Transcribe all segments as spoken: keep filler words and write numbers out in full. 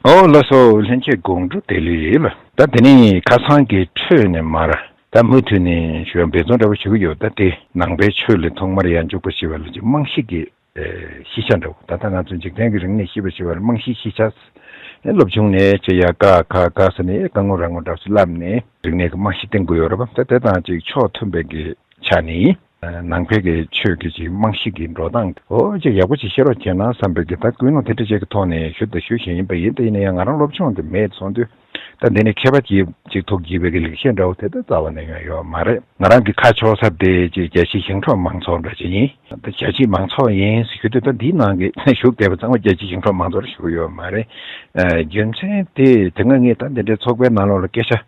ཨོ་ལགས་སོ། ལྷན་རྒྱས་དགོང་དྲོ་བདེ་ལེགས་ལ། ད་དེ་ནས་ཁ་སང་གི་འཕྲོས་ནས་མར་ད་མུ་མཐུད་ནས་ཞུ་ཡང་འབད་བརྩོན་འདྲ་པོ་ཞུ་གི་ཡོད། ད་དེ་ནང་པའི་ཆོས་ལ་ཐོག་མར་ཡང་འཇུག་པ་ཞེས་པ་ལ་ཅིག་རྨང་གཞི་གི་ཨེ་གཞི་ཆགས་འདྲ་པོ། ད་ལྟ་ང་ཚོ་འཇིག་རྟེན་གྱི་རིག་གནས་ཤེས་པ་ཞེས་པ་ལ་རྨང་གཞི་གཞི་ཆགས། ཨེ་སློབ་ཆུང་ནས་ཆེ་ཡ་ཀ་ཁ་ག་ས་ནས་ཨེ་ཀ་ངོ་ར་ངོ་འདྲ་པོ་བསླབས་ནས་རིག་གནས་ཀྱི་རྨང་གཞི་བསྟེན་དགོས་ཡོད་རེད་པ། ད་དེ་དང་ཅིག་ཕྱོགས་མཐུན་པའི་གི་ཆ་ནས། ནང་པའི་གི་ཆོས་ཀྱི་ཅིག་རྨང་གཞི་གི་འགྲོ་སྟངས་འོ་ཅིག་ཡག་པོ་ཅིག་ཤེས་རོགས་བྱས་ན་བསམ་པའི་གི་ད་ཀུན་སློང་དེ་འདྲ་ཅིག་གི་ཐོག་ནས་ཞུ་དང་ཞུ་བཞིན་ཡིན་པ་ཡིན། དེ་ཡིན་ན་ཡང་ང་རང་སློབ་སྦྱོང་དེ་མེད་སོང་དུས་ད་འདི་ནས་མཁས་པ་ཅིག་ཅིག་ཐུག་བགྱིས་པའི་གི་ལེགས་བཤད་འདྲ་བོ་དེ་ད་རྩ་བ་ནས་ཡང་ཡོད་མ་རེད། ང་རང་གི་ཁ་ཕྱོགས་ས་དེ་ཅིག་རྒྱལ་སྤྱིའི་ཞིང་འབྲོག་མང་ཚོགས་འདྲ་ཅིག་ཡིན། ད་རྒྱལ་སྤྱིའི་མང་ཚོགས་ཡིན་ཞུ་དུས་ད་འདིའི་ནང་གི་བཞུགས་བསྡད་པ་ཚང་མ་རྒྱལ་སྤྱིའི་ཞིང་འབྲོག་མང་ཚོགས་ཞུ་གི་ཡོད་མ་རེད། རྒྱུ་མཚན་དེ་དེ་སྔ་ངས་ད་འདི་འདྲའི་ཚོགས་པའི་ནང་ལོགས་ལ་སྐད་ཆ་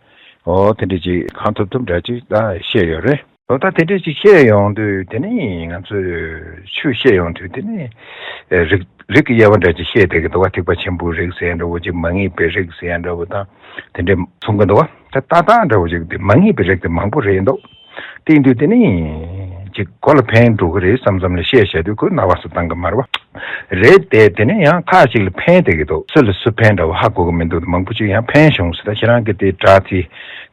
འོ་དེ་འདྲ་ཅིག་གང་ཐུབ་ཐུབ་འདྲ་ཅིག་ད་བཤད་ཡོད་རེད། འོ་ད་དེ་འདྲས་ཅིག་བཤད་ཡོང་དུས་དེ་ནི་ང་ཚོས་ཆོས་བཤད་ཡོང་དུས་དེ་ནི་ཨེ་རིགས་རིགས་ཀྱི་དབྱེ་བ་འདྲ་ཅིག་བཤད་བསྡད་ཀྱི་འདུག་བ། ཐེག་པ་ཆེན་པོའི་རིགས་ཟེར་ཡ་འདྲ་བོ་ཅིག་མ་ངེས་པའི་རིགས་ཟེར་ཡ་འདྲ་བོ་དང་དེ་འདྲས་གསུང་གི་འདུག་བ། ད་ལྟ་སྟངས་འདྲ་བོ་ཅིག་དེ་མ་ངེས་པའི་རིགས་དེ་མང་པོ་རེད་འདུག་དེ་ཡིན་དུས་དེ་ནི་ཅིག་གོ་ལ་ཕན་འགྲོ་གི་རེད་བསམ་བསམ་ལ་བཤད་བཤད་དུས་ཁོས་རྣ་བ་སུ་བཏང་གི་མ་རེད་བ། རེད་དེ་དེ་ནས་ཡང་ཁག་ཅིག་ལ་ཕན་བསྡད་ཀྱི་འདུག་སུ་ལ་སུ་ཕན་འདྲ་བོ་ཧ་གོ་གི་མི་འདུག་མང་པོ་ཅིག་ཡང་ཕན་བྱུང་ཟེར། ད་ཁྱེད་རང་གི་དེ་སྒྲ་དེ་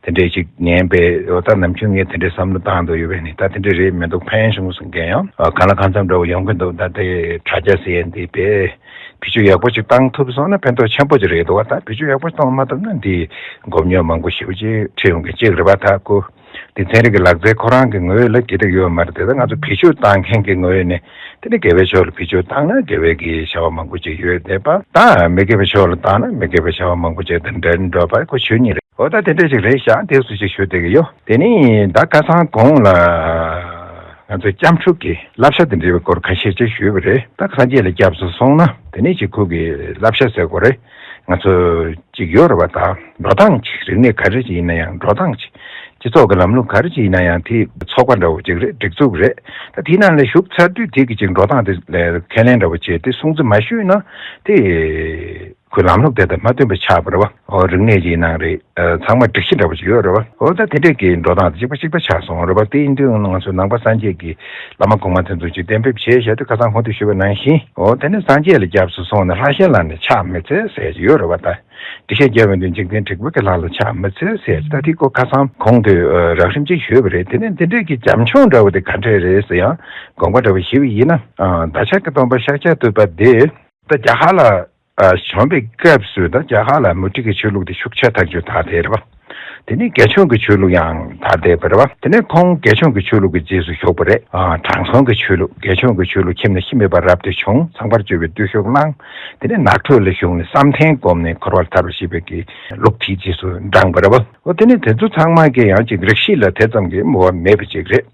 དེ་འདྲས་ཅིག་ཉན་པས་འོ་ད་ནམ་རྒྱུན་ངས་དེ་འདྲས་བསམ་བློ་བཏང་འདུག་ཡོད་པས་ནི་ད་དེ་འདྲས་རེད་མི་འདུག་ཕན་བྱུང་ཟེར་མཁན་ཡང་གང་ལ་གང་འཚམ་འདྲ་བོ་ཡོང་གི་འདུག་ད་དེ་དྲ་རྒྱ་ཟེར་ཡས་འདི་དཔེ་བེད་སྤྱོད་ཡག་པོ་ཅིག་བཏང་ཐུབ་སོང་ན་ཕན་ཐོགས་ཆེན་པོ་ཅིག་རེད་འདུག་བ། ད་བེད་སྤྱོད་ཡག་པོ་གཏོང་མ་ཐུབ་ན་འདི་མགོ་རྙོག་མང་པོ་ཞེ་པོ་ཅིག་འཕྲད་ཡོང་གི་ཅིག་རེད་པ། ད་ཁོ། དེ་ཚན་རིག་གི་ལག་རྩལ་ཁོ་རང་གི་ངོས་ལ་གི་སྟེགས་ཡོད་མ་རེད་དེ། ད་ང་ཚོ་བེད་སྤྱོད་བཏང་མཁན་གྱི་ངོས་ནས་དེ་ནི་དགེ་བའི་ཕྱོགས་ལ་བེད་སྤྱོད་བཏང་ན་དགེ་བའི་གི་བྱ་བ་མང་པོ་ཅིག་ཡོད་བསྡད་པ་དང་མི་དགེ་བའི་ཕྱོགས་ལ་བཏང་ན་མི་དགེ་བའི་བྱ་བ་མང་པོ་ཅིག་དང་འབྲེལ་འགྲོ་བ་ཁོ་ཆོས་ཉིད་རེད། འོ་ད་དེ་འདྲ་ཞིག་རེད་ཤག་དེ་སུ་ཞིག་ཞུ་བསྡད་ཀྱི་ཡོད། དེ་ནི་ད་ཁ་སང་གོང་ལ་ང་ཚོའི་སྐྱབས་འགྲོ་གི་བསླབ་བྱ་དེ་འདྲའི་སྐོར་ཁ་ཤས་ཅིག་ཞུས་པ་རེད། ད་སངས་རྒྱས་ལ་སྐྱབས་སུ་སོང་ན་དེ་ནི་ཅིག་ཁོ་གི་བསླབ་བྱ་ཟེར་དགོས་རེད། ང་ཚོ་ཅིག་ཡོད་རེད་པ། ད་འགྲོ་སྟངས་ཅིག་རིག་གནས་ག་རེ་ཅིག་ཡིན་ན་ཡང་འགྲོ་སྟངས་ཅིག་སྤྱི་ཚོགས་ཀྱི་ལམ་ལུགས་ག་རེ་ཅིག་ཡིན་ན་ཡང་དེ་ཚོགས་པ་འདྲ་བོ་ཅིག་རེད། སྒྲིག་འཛུགས་རེད། ད་དེའི་ནང་ལ་ཞུགས་ཚར་དུས་དེ་གི་ཅིག་འགྲོ་སྟངས་དེ་ལ་ཁས་ལེན་འདྲ་བོ་བྱས་ཏེ་སྲུང་བརྩི་མ་ཞུས་ན་དེ་ཁོའི་ལམ་ལུགས་དེ་དང་མ་མཐུན་པ་ཆགས་པ་རེད་པ། འོ་རིག་གནས་ཀྱི་ནང་རེད། ཚང་མ་སྒྲིག་གཞི་འདྲ་བོ་ཅིག་ཡོད་རེད་པ། འོ་ད་དེ་འདྲས་ཀྱི་འགྲོ་སྟངས་དེ་གཅིག་པ་གཅིག་པ་ཆགས་སོང་རེད་པ། དེ་ཡིན་དུས་ང་ཚོ་ནང་པ་སངས་རྒྱས་ཀྱི་བླ་མ་གོང་མ་དེ་ཚོ་ཅིག་གཏན་འབེབས་བྱས་བཞག་དུས་ཁ་སང་གོང་དུ་ཞུས་པ་ནང་བཞིན་འོ་དེ་ནི་སངས་རྒྱས་ལ་སྐྱབས་སུ་སོང་ན་ལྷ་གཞན་ལ་ནི་ཕྱག་མི་འཚལ་ཟེར་གྱི་ཡོད་རེད་པ། ད། འགྲེལ་བཤད་རྒྱབ་པའི་དོན་འཇིག་རྟེན་དྲེགས་པའི་ལྷ་ལ་ཕྱག་མི་འཚལ་ཟེར། ད་དེ་ཀོ་ཁ་སང་གོང་དུ་རགས་རིམ་གཅིག་ཞུས་པ་རེད། དེ་ནས་འདི་འདྲས་ཀྱི་བྱམས་སྐྱོང་འདྲ་བོ་དེ་ག་འདྲས་རེད་ཟེར་ཡང་དགོངས་པ་འདྲ་བོ་ཞུས་པ་ཡིན་ན། བདག་ཅག་གི་སྟོན་པ་ཤཱཀྱ་ཐུབ་པ་དེ་ད་རྒྱ་གར་ལ་བྱོན་པའི་སྐབས་སུ་ད་རྒྱ་གར་ལ་མུ་སྟེགས་ཀྱི་ཆོས་ལུགས་དེ་ཤུགས་ཆེ་ཐག་ཆོད་དར་བསྡད་རེད་པ། དེ་ནས་དགེ་ཆོས་ཀྱི་ཆོས་ལུགས་ཡང་དར་བསྡད་པ་རེད་པ། དེ་ནས་ཁོང་དགེ་ཆོས་ཀྱི་ཆོས་ལུགས་ཀྱི་རྗེས་སུ་ཞུགས་པ་རེད། དྲང་སྲོང་གི་ཆོས་ལུགས། དགེ་ཆོས་ཀྱི་ཆོས་ལུགས་ཁྱིམ་ནས་ཤི་མེད་པར་རབ་ཏུ་བྱུང་། ཚངས་པར་སྤྱོད་པའི་བརྟུལ་ཞུགས་བླངས། དེ་ནས་ནགས་ཁྲོད་ལ་བཞུགས་ནས་བསམ་གཏན་བསྒོམས་ནས་འཁོར་བར་ཐར་པར་བྱེད་པའི་གི་ལུགས་དེའི་རྗེས་སུ་འབྲངས་པ་རེད་པ། འོ་དེ་ནས་དེ་ཚོ་ཚང་མ་གི་ཡང་ཅིག་རིགས་ཤིག་ལ་དེ་ཙམ་གྱི་མོས་པ་མེད་པ་ཅིག་རེད།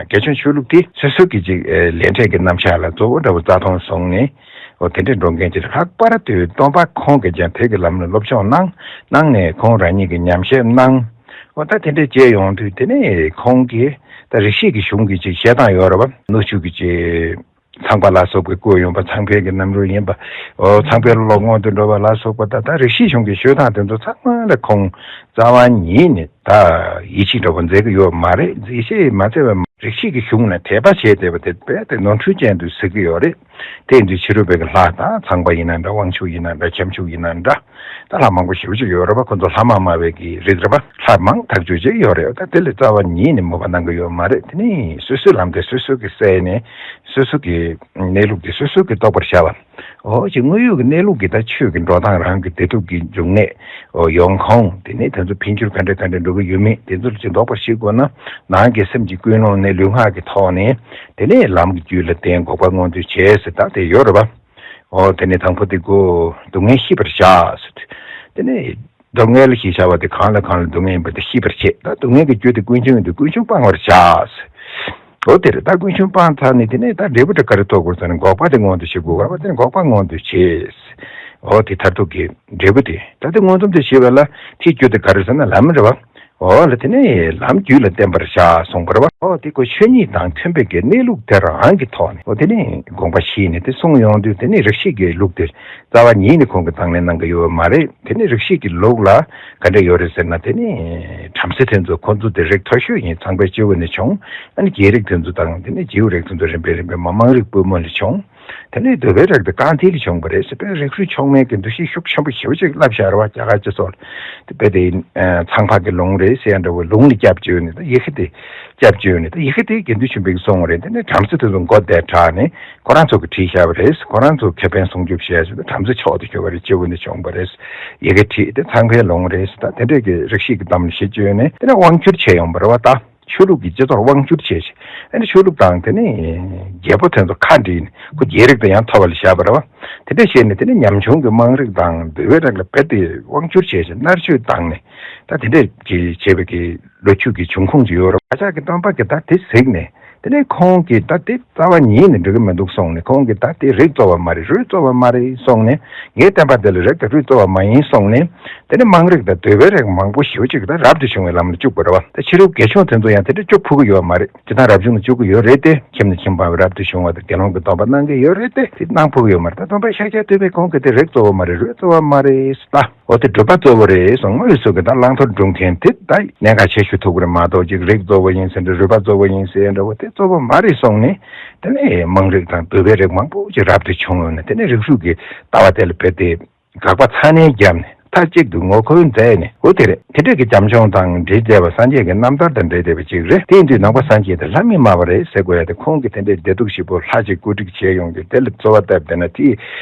དགེ་ཆོས་ཆོས་ལུགས་དེ་སོ་སོ་གི་ཅིག་ལས་འབྲས་ཀྱི་རྣམ་གཞག་ལ་གཙོ་བོ་འདྲ་བོ་རྩ་མཐོང་བཟུང་ནས་འོ་དེ་འདྲས་འགྲོ་མཁན་ཅིག་རེད། ལྷག་པར་དུ་སྟོན་པ་ཁོང་གིས་ཀྱང་དེ་གི་ལམ་ལ་སློབ་སྦྱོང་གནང་གནང་ནས་ཁོང་རང་ཉིད་ཀྱི་ཉམས་ཞིབ་གནང་། འོ་ད་དེ་འདྲས་བྱས་ཡོང་དུས་དེ་ནས་ཁོང་གིས་ད་རིགས་ཤིག་གི་གཞུང་གི་ཅིག་བཤད་སྟངས་ཡོད་རེད་པ། སྣོད་བཅུད་ཀྱི་ཅིག་ཚངས་པ་ལ་སོགས་པའི་སྐུ་ཡོན་པ་ཚངས་པའི་གི་རྣམ་རོལ་ཡིན་པ། འོ་ཚངས་པའི་བློ་སློབ་སྔོན་དུ་འགྲོ་བ་ལ་སོགས་པ་ད་ལྟ་རིགས་ཤིག་གཞུང་གི་ཤོད་སྟངས་དེ་ཚོ་ཚང་མ་ལ་ཁོང་རྩ་བ་ཉིད་ནས་ད་ཡིད་ཆེས་འདྲ་པོ་མཛད་ཀྱི་ཡོད་མ་རེད། ཡིད་ཆེས་མ་མཛད་པའི་རིགས་ཤིག་གི་གཞུང་ལ་དད་པ་བྱས་བསྡད་པ་དེ་རྦད་དེ་ནོར་འཁྲུལ་ཅན་དུ་གཟིགས་ཀྱི་ཡོད་རེད། དེ་ཡིན་དུས་ཕྱི་རོལ་པའི་གི་ལྷ་དང་ཚངས་པ་ཡིན་ན་འདྲ། དབང་ཕྱུག་ཡིན་ན་འདྲ། ཁྱབ་འཇུག་ཡིན་ན་འདྲ། ད་ལྷ་མང་པོ་ཞེ་པོ་ཅིག་ཡོད་རེད་པ། ཁོ་ཚོ་ལྷ་མང་མང་བའི་གི་རིགས་རེད་པ། ལྷ་མང་ཐག་ཆོད་ཅིག་ཡོད་རེད། ད་དེ་ལ་རྩ་བ་ཉིད་ནས་མོས་པ་གནང་གི་ཡོད་མ་རེད། དེ་ནི་སོ་སོའི་ལམ་དེ་སོ་སོ་གི་བསལ་ནས་སོ་སོ་གི་གནས་ལུགས་དེ་སོ་སོ་གི་རྟོགས་པར་བྱ་བ། འོ་ཅིག་དངོས་ཡོད་ཀྱི་གནས་ལུགས་ཀྱི་ད་ཆོས་ཀྱི་འགྲོ་སྟངས་རང་གི་བདེ་སྡུག་གི་འབྱུང་གནས། འོ་ཡོང་ཁུངས། དེ་ནས་དེ་ཚོ་འཕེལ་འགྱུར་ག་འདྲ་ག་འདྲ་འགྲོ་གི་ཡོད་མེད་དེ་ཚོ་ལ་ཅིག་རྟོགས་པར་བྱེད་དགོས་ན་ནང་གི་སེམས་ཀྱི་ཀུན་སློང་ནས་ལུས་ངག་གི་ཐོག་ནས་དེ་ནས་ལམ་གྱི་རྒྱུད་ལ་བརྟེན་འགོག་པ་མངོན་དུ་བྱས་ཟེར་ད་དེ་ཡོད་རེད་པ། འོ་དེ་ནས་དང་པོ་དེ་གོ་སྡུག་བསྔལ་ཤེས་པར་བྱ་ཟེར། དེ་ནས་སྡུག་བསྔལ་ཞེས་བྱ་བ་དེ་གང་ལ་གང་ལ་སྡུག་བསྔལ་ཡིན་པ་དེ་ཤེས་པར་བྱེད། ད་སྡུག་བསྔལ་གྱི་རྒྱུ་དེ་ཀུན་འབྱུང་ཡིན་དུས་ཀུན་འབྱུང་སྤང་བར་བྱ་ཟེར། འོ་དེ་རེད། ད་ཀུན་འབྱུང་སྤངས་ཚར་ནས་དེ་ནས་ད་འབྲས་བུ་དེ་ག་རེ་ཐོབ་དགོས་ཟེར་ན་འགོག་པ་དེ་མངོན་དུ་བྱེད་དགོས་པ་དེ་ནས་འགོག་པ་མངོན་དུ་བྱེད། འོ་དེ་མཐར་ཐུག་གི་འབྲས་བུ་དེ་ད་དེ་མངོན་སུམ་དུ་བྱེད་པ་ལ་དེའི་རྒྱུ་དེ་ག་རེ་ཟེར་ན་ལམ་རེད་བ། འོ་ལ་དེ་ནས་ལམ་རྒྱུད་ལ་བརྟེན་པར་བྱ་གསུངས་པ་རེད་བ། འོ་དེ་ཁོ་ཆོས་ཉིད་དང་མཐུན་པའི་གི་གནས་ལུགས་དེ་རང་གི་ཐོག་ནས་འོ་དེ་ནས་དགོངས་པ་བཞེས་ནས་དེ་གསུངས་ཡོང་དུས་དེ་ནས་རིགས་ཤིག་གི་ལུགས་དེ་རྩ་བ་ཉིད་ནས་ཁོང་གིས་དང་ལེན་གནང་གི་ཡོད་པ་མ་རེད། དེ་ནས་རིགས་ཤིག་གི་ལུགས་ལ་ག་འདྲ་ཡོད་རེད་ཟེར་ན་དེ་ནས་བྲམ་ཟེ་དེ་ཚོ་ཁོ་ཚོ་དེ་རིགས་མཐོ་ཤོས་ཡིན། ཚངས་པའི་སྤྱི་བོ་ནས་བྱུང་། ཨ་ནི་རྒྱལ་རིགས་དེ་ཚོ་དང་དེ་ནས་རྗེའུ་རིགས་དེ་ཚོ་རིམ་པས་རིམ་པས་མ་དམངས་རིགས་པུས་མོ་ལས་བྱུང་། དེ་ནས་འདོད་པའི་རེག་དེ་རྐང་མཐིལ་ལ་བྱུང་བ་རེད་ཟེར། དཔེ་རིགས་རུས་མཆོག་དམན་གྱི་འདུ་ཤེས་ཤུགས་ཆེན་པོ་ཞེ་པོ་ཅིག་བསླབ་བཞག་རེད་བ། རྒྱ་གར་སྤྱི་ཚོགས་ལ། དེ་དཔེ་དེ་ཚངས་པ་གི་ལུང་རེད་ཟེར་ཡ་འདྲ་བོ། ལུང་ལ་སྐྱབས་བཅོལ་ནས་ད་ཡི་གེ་དེ་སྐྱབས་བཅོལ་ནས། ད་ཡི་གེ་དེ་དགེ་འདུན་ཆོས་འཕེལ་གྱིས་གསུངས་པ་རེད། དེ་ནས་བྲམ་ཟེ་དེ་ཚོ་མགོ་བདེ་དྲགས་ནས་ཁོ་རང་ཚོ་གིས་བྲིས་བཞག་པ་རེད། ཁོ་རང་ཚོ་ཁེ་ཕན་སྲུང་སྐྱོབ་བྱས་ཟེར་ཏེ་བྲམ་ཟེ་མཆོག་ཏུ་གྱུར་པ་རེད། སྤྱི་བོ་ནས་བྱུང་བ་རེད། ཡི་གེ་བྲིས་ཏེ་ཚངས་པའི་ལུང་རེད་ཟེར། ད་དེ་འདྲས་ཀྱི་རིགས་ཤིག་གི་གཏམ་ཞིག་བཅོས་ནས། དེ་ནས་དབང་བསྒྱུར་བྱས་ཡོང་བ་རེད་བ། ད། ཆོས་ལུགས་ཀྱི་སྤྱི་ཚོགས་དབང་བསྒྱུར་བྱས་ཤིང་། ཨ་ནི་ཆོས་ལུགས་དང་དེ་ནི་རྒྱལ་པོ་དེ་ཚོ་ཁ་འདྲིས་ནས། ཁོ་རྒྱལ་རིགས་དང་ཡང་ཐོབ་པ་ལ་བཞག་པ་རེད་བ། དེ་འདྲ་བྱས་ནས་དེ་ནི་ཉམ་ཆུང་གི་དམངས་རིགས་དང་འདོད་པའི་རིགས་ལ་རྦད་དེ་དབང་བསྒྱུར་བྱས་ཤིང་མནར་གཅོད་བཏང་ནས། ད་དེ་འདྲ་གྱི་བྱས་པའི་གི་ལོ་རྒྱུས་ཀྱི་འབྱུང་ཁུངས་ཅིག་ཡོད་རེད། ཁ་ཆག་གི་སྟོན་པ་གིས་ད་དེ་གཟིགས་ནས། དེ་ནས་ཁོང་གིས་ད་དེ་རྩ་བ་ཉིད་ནས་འགྲིག་གི་མི་འདུག་གསུངས་ནས། ཁོང་གིས་ད་དེ་རིགས་གཙོ་བ་མ་རེད། རུས་གཙོ་བ་མ་རེད་གསུངས་ནས། ངའི་བསྟན་པ་འདི་ལ་རིགས་དང་རུས་གཙོ་བ་མ་ཡིན་གསུངས་ནས། དེ་ནས་དམངས་རིགས་དང་འདོད་པའི་རིགས་མང་པོ་ཞེ་པོ་ཅིག་ད་རབ་ཏུ་བྱུང་བའི་ལམ་ལ་བཅུག་པ་རེད་བ། ད་ཕྱི་རབས་དགེ་སྦྱོང་དེ་ཚོ་ཡང་དེ་འདྲ་བཅུག་ཕོད་ཀྱི་ཡོད་མ་རེད། སྤྱིར་བཏང་རབ་བྱུང་ལ་བཅུག་གི་ཡོད་རེད་དེ། ཁྱིམ་ནས་ཁྱིམ་སྤངས་པའི་རབ་ཏུ་བྱུང་བ་དང་དགེ་སློང་གི་སྡོམ་པ་གནང་གི་ཡོད་རེད་དེ། དེ་གནང་ཕོད་ཀྱི་ཡོད་མ་རེད། ད་སྟོན་པ་ཤཱཀྱ་ཐུབ་པས་ཁོང་གིས་དེ་རིགས་གཙོ་བོ་མ་རེད། རུས་གཙོ་བོ་མ་རེད་ད། འོ་དེ་སྒྲུབ་པ་གཙོ་བོ་རེད་གསུངས། དངོས་སུ་གི་ད་བླང་དོར་སྒྲུབ་མཁན་དེ་ད་གནད་འགག་ཆེ་ཤོས་ཐུག་གི་རེད་མ་གཏོགས། ཅིག་རིགས་གཙོ་བོ་ཡིན་ཟེར་འདྲ། རུས་པ་གཙོ་བོ་ཡིན་ཟེར་འདྲ་བོ་དེ་གཙོ་བོ་མ་རེད་གསུངས་ནས། དེ་ནས་དམངས་རིགས་དང་འདོད་པའི་རིགས་མང་པོ་ཅིག་རབ་ཏུ་བྱུང་ཡོང་ནས། དེ་ནས་རིགས་རུས་ཀྱི་ལྟ་བ་དེ་ལ་རྦད་དེ་དགག་པ་ཚ་ནན་བརྒྱབ་ནས། མཐའ་གཅིག་ཏུ་ངོ་རྒོལ་མཛད་ནས། འོ་དེ་རེད། དེ་འདྲས་ཀྱི་བྱམས་སྐྱོང་དང་འབྲེལ་བསྡད་པ། སངས་རྒྱས་ཀྱི་རྣམ་ཐར་དང་འབྲེལ་བསྡད་པ་ཅིག་རེད། དེ་ཡིན་དུས་ནང་པ་སངས་རྒྱས་དེ་ལྷ་མི་སྨྲ་བ་རེད་ཟེར་དགོས་ཡ་དེ། ཁོང་གིས་དེ་འདྲས་བདེ་སྡུག་ཞེ་པོ་ལྷ་ཅིག་བཀོད་སྒྲིག་བྱས་ཡོང་དུས། དེ་ལ་རྩོལ་བ་བཏབ་བསྡད་ན། དེས་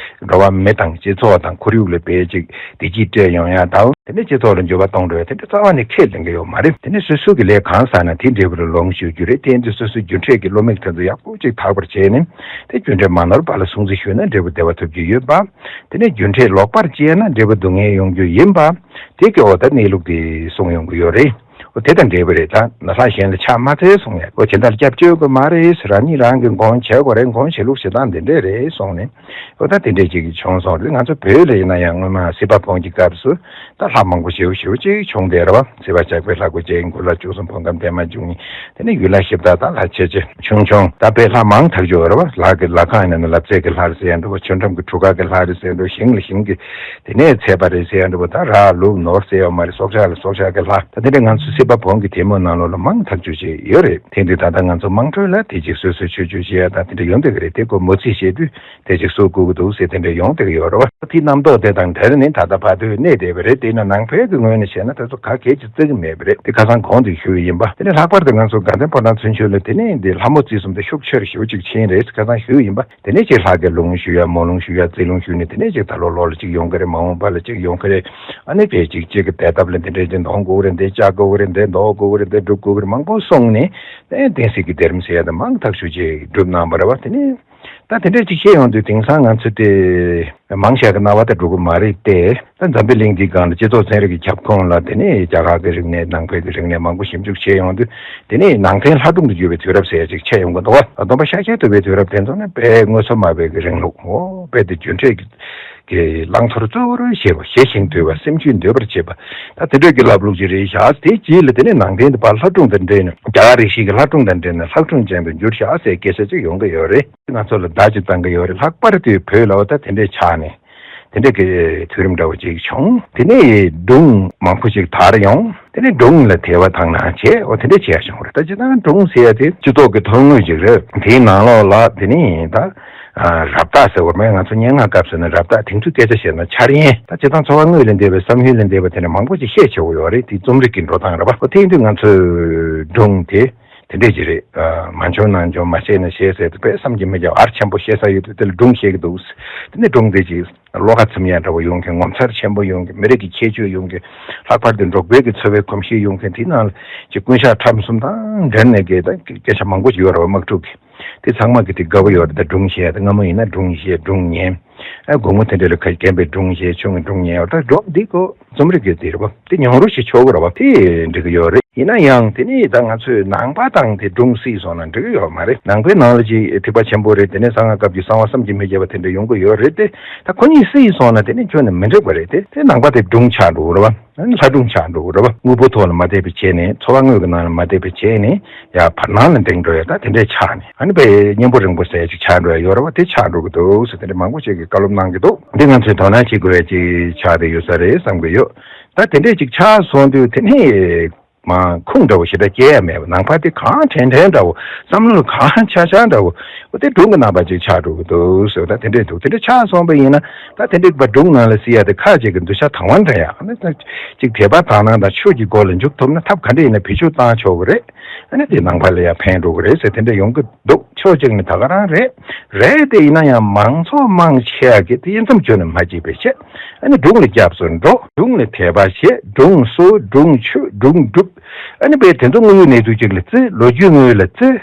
འགྲོ་བ་མི་དང་སྤྱི་ཚོགས་དང་ཁོར་ཡུག་ལ་དཔེ་ཅིག་བདེ་སྐྱིད་སྤྲད་ཡོང་ཡ་དང་། དེ་ནས་སྤྱི་ཚོགས་ལ་འགྱུར་བ་གཏོང་འགྲོ་ཡ་དེ་འདྲ་རྩ་བ་ནས་ཁས་ལེན་གྱི་ཡོད་མ་རེད། དེ་ནས་སོ་སོ་གི་ལས་གང་བསགས་ན་དེ་འབྲས་བུ་ལ་ལོངས་སྤྱོད་རྒྱུ་རེད། དེ་ཡིན་དུས་སོ་སོའི་རྒྱུ་འབྲས་ཀྱི་བློ་མིག་དེ་ཚོ་ཡག་པོ་ཅིག་དག་པར་བྱས་ནས། དེ་རྒྱུ་འབྲས་མ་ནོར་བ་ལ་སྲུང་བརྩི་ཞུས་ན་འབྲས་བུ་བདེ་བ་ཐོབ་རྒྱུ་ཡིན་པ། དེ་ནས་རྒྱུ་འབྲས་ལོག་པར་སྤྱད་ན་འབྲས་བུ་སྡུག་བསྔལ་ཡོང་རྒྱུ་ཡིན་པ། དེ་གི་འོག་ད་གནས་ལུགས་དེ་གསུངས་ཡོང་གི་ཡོད་རེད། འོ་དེ་དང་འབྲེལ་བ་རེད། ད་ན་ལྷ་གཞན་ལ་ཕྱག་མ་འཚལ་གསུང་ཡ། འོ་ཇི་ལྟར་སྐྱབས་བཅོལ་དགོས་མ་རེད། རང་ཉིད་རང་གི་འགོང་བྱེད་དགོས་རེད། འགོང་བྱེད་ལུགས་བྱེད་སྟངས་འདི་འདྲས་རེད་གསུངས་ནས། འོ་ད་དེ་འདྲས་ཅིག་བྱུང་སོང་རེད། ང་ཚོ་བོད་ལ་ཡིན་ན་ཡང་སྔོན་མ་སྲིད་པ་བོན་གྱི་སྐབས་སུ་ད་ལྷ་མང་པོ་ཞེ་པོ་ཞེ་པོ་ཅིག་བྱུང་བསྡད་རེད་བ། སྲིད་པ་ལྕགས་པའི་ལྷ་སྐུ་བཅས། གུ་ལ་བཅུ་གསུམ་བོན་སྒམ་པདྨ་འབྱུང་གཉིས། དེ་ནས་ཡུལ་ལྷ་གཞི་བདག་དང་ལྷ་ཆེ་ཆེ་ཆུང་ཆུང་། ད་དཔེ་ལྷ་མང་ཐག་ཆོད་རེད་བ། ལྷ་གི་ལྷ་ཁང་ཡིན་ན་ལབ་རྩེ་གི་ལྷ་རེད་ཟེར་ཡ་འདྲ་བོ། ཆུ་འགྲམ་གི་གྲུ་ཁ་གི་ལྷ་རེད་ཟེར་ཡ་འདྲ་བོ། ཞིང་ལ་ཞིང་གི་དེ་ནས་ཚལ་པ་རེད་ཟེར་ཡ་འདྲ་བོ། ད་ར་ལུག་ནོར་ཟེར་ཡོད་མ་རེད། སྲོག་ཆགས་ལ་སྲོག་ཆགས་ཀྱི་ལྷ། ད་དེ་འདྲ་ང་ཚོ་སྲིད་པ་བོན་གྱི་ཐལ་མོ་ནང་ལོགས་ལ་མང་ཐག་ཆོད་ཅིག་ཡོད་རེད། དེ་འདི་ད་ལྟ་ང་ཚོ་དམངས་ཁྲོད་ལ་དེ་ཅིག་སོ་སོའི་ཆོས་སྤྱོད་བྱེད་ཡ་དང་དེ་འདྲ་ཡོང་བསྡད་ཀྱི་རེད། དེ་ཁོ་མོ་རྩིས་བྱེད་དུས་དེ་ཅིག་གསོ་དགོས་ཀྱི་འདུག་ཟེར་དེ་འདྲ་ཡོང་བསྡད་ཀྱི་ཡོད་རེད་བ། དེའི་རྣམ་རྟོག་དེ་དང་འབྲེལ་ནས་ད་ལྟ་བར་དུ་གནས་བསྡད་པ་རེད། དེས་ན་ནང་པའི་གི་ངོས་ནས་བཤད་ན་དེ་ཚོ་ག་གེ་ཅིག་བརྩི་གི་མེད་པ་རེད། དེ་ཁ་སང་གོང་དུ་ཞུས་ཡིན་པ། དེ་ནས་ལྷག་པར་དུ་ང་ཚོ་དགའ་ལྡན་ཕོ་བྲང་བཙུན་ཆོས་ལ་དེ་ནས་འདི་ལྷ་མོ་རྩིས་གསུམ་དེ་ཤུགས་ཆེར་ཞེ་པོ་ཅིག་ཕྱིན་རེད། ཁ་སང་ཞུས་ཡིན་པ། དེ་ནས་ཅིག་ལྷ་གི་ལུང་ཞུ་ཡ། མོ་ལུང་ཞུ་ཡ། རྩིས་ལུང་ཞུས་ནས་དེ་ནས་ཅིག་ད་ལོ་ལོ་ལ་ཅིག་ཡོང་གི་རེད། མ་འོངས་པ་ལ་ཅིག་ཡོང་གི་རེད། ཨ་ནི་དཔེ་ཅིག་གཅིག་གི་དད་ཐབས་ལ་འདི་འདྲས་ཅིག་འདོན་དགོས་ཀྱི་རེད། འདི་བཅའ་དགོས་ཀྱི་རེད། འདི་འདོགས་དགོས་ཀྱི་རེད། འདི་སྒྲུབ་དགོས་ཀྱི་རེད། མང་པོ་གསུངས་ནས། ཨེ་བསྟན་སྲིད་ཀྱི་སྡེ་རིམ་ཟེར་ཡ་དེ་མང་ཐག་ཆོད་ཅིག་སྒྲུབ་གནང་བ་རེད་བ། དེ་ནས་ད་དེ་འདྲས་ཅིག་བཤད་ཡོང་དུས་དེང་སང་ང་ཚོ་དེ་མང་ཤས་ཀྱི་རྣ་བ་ད་འགྲོ་གི་མ་རེད་དེ། ད་འཛམ་བུའི་གླིང་འདིའི་སྒང་ལ་སྤྱི་ཚོགས་ཚན་རིག་གི་ཁྱབ་ཁོངས་ལ་དེ་ནས་རྒྱ་གར་གྱི་རིག་གནས། ནང་པའི་གི་རིག་གནས་མང་པོ་ཞིབ་འཇུག་བྱས་ཡོང་དུས། དེ་ནས་ནང་བསྟན་ལྷ་སྒྲུང་དུ་གྱུར་པའི་དུས་རབས་ཟེར་ཡ་ཅིག་ཆགས་ཡོང་གི་འདུག་བ། སྟོན་པ་ཤཱཀྱ་ཐུབ་པའི་དུས་རབས་དེ་ཚོ་ནི་དཔེ་དངོས་ཟོག་སྨྲ་བའི་གི་རིང་ལུགས། འོ་དཔེ་དེ་རྒྱུ་འབྲས་ཀྱི་ཀྱི་བླང་དོར་གཙོ་བོར་བྱེད་པ། ཞི་ཞིང་དུལ་བ། སེམས་རྒྱུད་འདུལ་བར་བྱེད་པ། ད་དེ་འདྲ་གི་ལབ་ལུགས་ཅིག་རེད་ཤག་དེའི་རྗེས་ལ་དེ་ནས་ནང་བསྟན་དེ་ཕར་ལྷ་སྒྲུང་དང་འབྲེལ་ནས། རྒྱ་གར་རིག་གཞུང་གི་ལྷ་སྒྲུང་དང་འབྲེལ་ནས་ལྷ་སྒྲུང་ཅན་དུ་འགྱུར་ཤག་ཟེར་སྐད་ཆ་ཅིག་ཡོང་གི་ཡོད་རེད། ང་ཚོ་ལ་བརྡ་ཅིག་བཏང་གི་ཡོད་རེད། ལྷག་པར་དུ་བོད་ལ་འོ་ད་དེ་འདྲས་ཆགས་ནས། དེ་འདྲ་གི་དུས་རིམ་འདྲ་བོ་ཅིག་བྱུང་། དེ་ནས་སྒྲུང་མང་པོ་ཅིག་དར་ཡོང་། དེ་ནས་སྒྲུང་ལ་དད་པ་དང་ནང་བྱས། འོ་དེ་འདྲ་བྱས་བྱུང་རེད། ད་སྤྱིར་བཏང་སྒྲུང་ཟེར་ཡ་དེ་སྤྱི་ཚོགས་ཀྱི་ཐོན་དངོས་ཅིག་རེད། དེའི་ནང་ལོགས་ལ་དེ་ནས་ད་ཨ་རབ་བཏགས་ཟེར་བ་རེད། ང་ཚོ་སྙན་ངག་སྐབས་སུ་ནི་རབ་བཏགས། དེང་དུས་སྐད་ཆ་བཤད་ན་འཆར་ཡན། ད་སྤྱིར་བཏང་འཚོ་བ་དངོས་ལས་འདས་པའི་བསམ་ཡུལ་ལས་འདས་པ་དེ་འདྲ་མང་པོ་ཅིག་བཤད་ཆོག་གི་ཡོད་རེད། དེ་རྩོམ་རིག་གི་འགྲོ་སྟངས་རེད་པ། འོ་དེ་ཡིན་དུས་ང་ཚོས་སྒྲུང་དེ་དེ་འདྲས་ཅིག་རེད། ཨ་མ་འབྱུང་ན་འབྱུང་། མ་བཤད་ན་བཤད་ཟེར་དུས་དཔེ་བསམ་གྱིས་མི་ཁྱབ། ཨར་ཆེན་པོ་བཤད་ས་ཡོད་དུས་དེ་ལ་སྒྲུང་བཤད་ཀྱི་འདུག། དེ་ནས་སྒྲུང་དེ་ཅིག་བློ་ཁ་ཚིམ་ཡ་འདྲ་བོ་ཡོང་མཁན། ངོ་མཚར་ཆེན་པོ་ཡོང་མཁན། མི་རིགས་ཀྱི་ཁྱད་ཆོས་ཡོང་མཁན། ལྷག་པར་དུ་འབྲོག་པའི་གི་འཚོ་བའི་གོམས་གཤིས་ཡོང་མཁན། དེའི་ནང་ལ་ཅིག་རྐུན་ཞག་ཁྲམ་གསུམ་དང་འབྲེལ་ནས་གི་ད་སྐད་ཆ་མང་པོ་ཅིག་ཡོད་རེད་བ། དམག་འཁྲུག་གི། དེ་ཚང་མ་གི་དེ་དགའ་པོ་ཡོད་རེད། ད་སྒྲུང་བཤད། ད་སྔ་མོ་ཡིན་ན་སྒྲུང་བཤད། སྒྲུང་ཉན། ཨ་དགོང་མོ་དེ་འདྲ་ལ་ཁ་རྒན་པའི་སྒྲུང་བཤད། ཆུང་གི་སྒྲུང་ཉན་ཡོད། ད་སྒྲུང་འདི་ཁོ་རྩོམ་རིག་གི་དེ་རེད་བ། དེ་མྱོང་རོལ་ཞིག་ཆོག་གི་རེད་བ། དེ་འགྲིག་གི་ཡོད་རེད། ཡིན་ན་ཡང་དེ་ནི་ད་ང་ཚོས་ནང་པ་དང་དེ་སྒྲུང་བརྩིས་སོང་ན་འགྲིག་གི་ཡོད་མ་རེད། ནང་པའི་ནང་ལ་ཅིག་ཐེག་པ་ཆེན་པོ་རེད། དེ་ནས་གསང་སྔགས་སྐབས་ཀྱི་གསང་བ་བསམ་གྱིས་མི་ཁྱབ་པ་དེ་འདྲ་ཡོང་གི་ཡོད་རེད་དེ། ད་ཁོ་གཉིས་བརྩིས་སོང་ན་དེ་ནི་ཁྱོན་ནས་མི་འགྲིག་པ་རེད་དེ། དེ་ནང་པ་དེ་སྒྲུང་ཆགས་འགྲོ་གི་རེད་བ། ལྷ་སྒྲུང་ཆགས་འགྲོ་གི་རེད་བ། དངོས་པོ་ཐོག་ལ་མ་བསྡད་པའི་ཆ་ནས། འཚོ་བ་དངོས་ཀྱི་ནང་ལ་མ་བསྡད་པའི་ཆ་ནས། ཡ་བར་སྣང་ལ་འདྲེན་འགྲོ་ཡ། ད་དེ་འདྲས་ཆགས་ནས། ཨ་ནི་དཔེ་གཉེན་པོ་རིང་པོ་ཟེར་ཡ་ཅིག་ཆགས་འགྲོ་ཡ་ཡོད་རེད་བ། དེ་ཆགས་འགྲོ་གི་འདུག་ཟེར་དེ་འདྲ་མང་པོ་ཅིག་གིས་བཀའ་སློབ་གནང་གི་འདུག། འདི་ང་ཚོས་དོ་སྣང་བྱེད་དགོས་ཡ་ཅིག་ཆགས་བསྡད་ཡོད་ས་རེད་བསམ་གི་ཡོད། ད་དེ་འདྲས་ཅིག་ཆགས་སོང་དུས་དེ་ནས། མ་ཁུངས་འདྲ་བོ་ཞེ་དྲག་སྐྱེ་ཡ་མེད་པ། ནང་པ་དེ་གང་དྲན་དྲན་འདྲ་བོ། བསམ་བློ་གང་ཆགས་ཆགས་འདྲ་བོ། འོ་དེ་སྒྲུང་གི་རྣམ་པ་ཅིག་ཆགས་འགྲོ་གི་འདུག་ཟེར། ད་དེ་འདྲས་འདུག་དེ་འདྲས་ཆགས་སོང་བ་ཡིན་ན། ད་དེ་འདྲས་པ་སྒྲུང་ནང་ལ་གཟིགས་ཡ་དེ་ཁ་ཅིག་གི་འདུ་ཤེས་དང་བ་འདྲ་ཡ། ཨ་ནི་ད་ཅིག་དད་པ་དག་སྣང་དང་ཆོས་ཀྱི་སྒོ་ལ་འཇུག་ཐུབ་ན། ཐབས་ག་འདྲས་ཡིན་ན་བེད་སྤྱོད་བཏང་ཆོག་གི་རེད། ཨ་ནི་དེ་ནང་པ་ལ་ཡང་ཕན་འགྲོ་གི་རེད་ཟེར། དེ་འདྲས་ཡོང་གི་འདུག་ཕྱོགས་གཅིག་ནས་ད་ག་རང་རེད། རེད་དེ་ཡིན་ན་ཡང་མང་ཚོགས་མང་ཆེ་བ་གིས་དེ་དབྱེ་མཚམས་གཅོད་ནས་མ་བརྗེད་པའི་ཆེད། ཨ་ནི་སྒྲུང་ལ་སྐྱབས་སུ་འགྲོ། སྒྲུང་ལ་དད་པ་བྱེད། སྒྲུང་གསོ། སྒྲུང་མཆོད། སྒྲུང་སྒྲུབ། ཨ་ནི་དཔེ་དེ་ཚོ་དངོས་ཡོད་གནས་ཚུལ་ཅིག་ལ་བརྩི། ལོ་རྒྱུས་དངོས་ལ་བརྩི།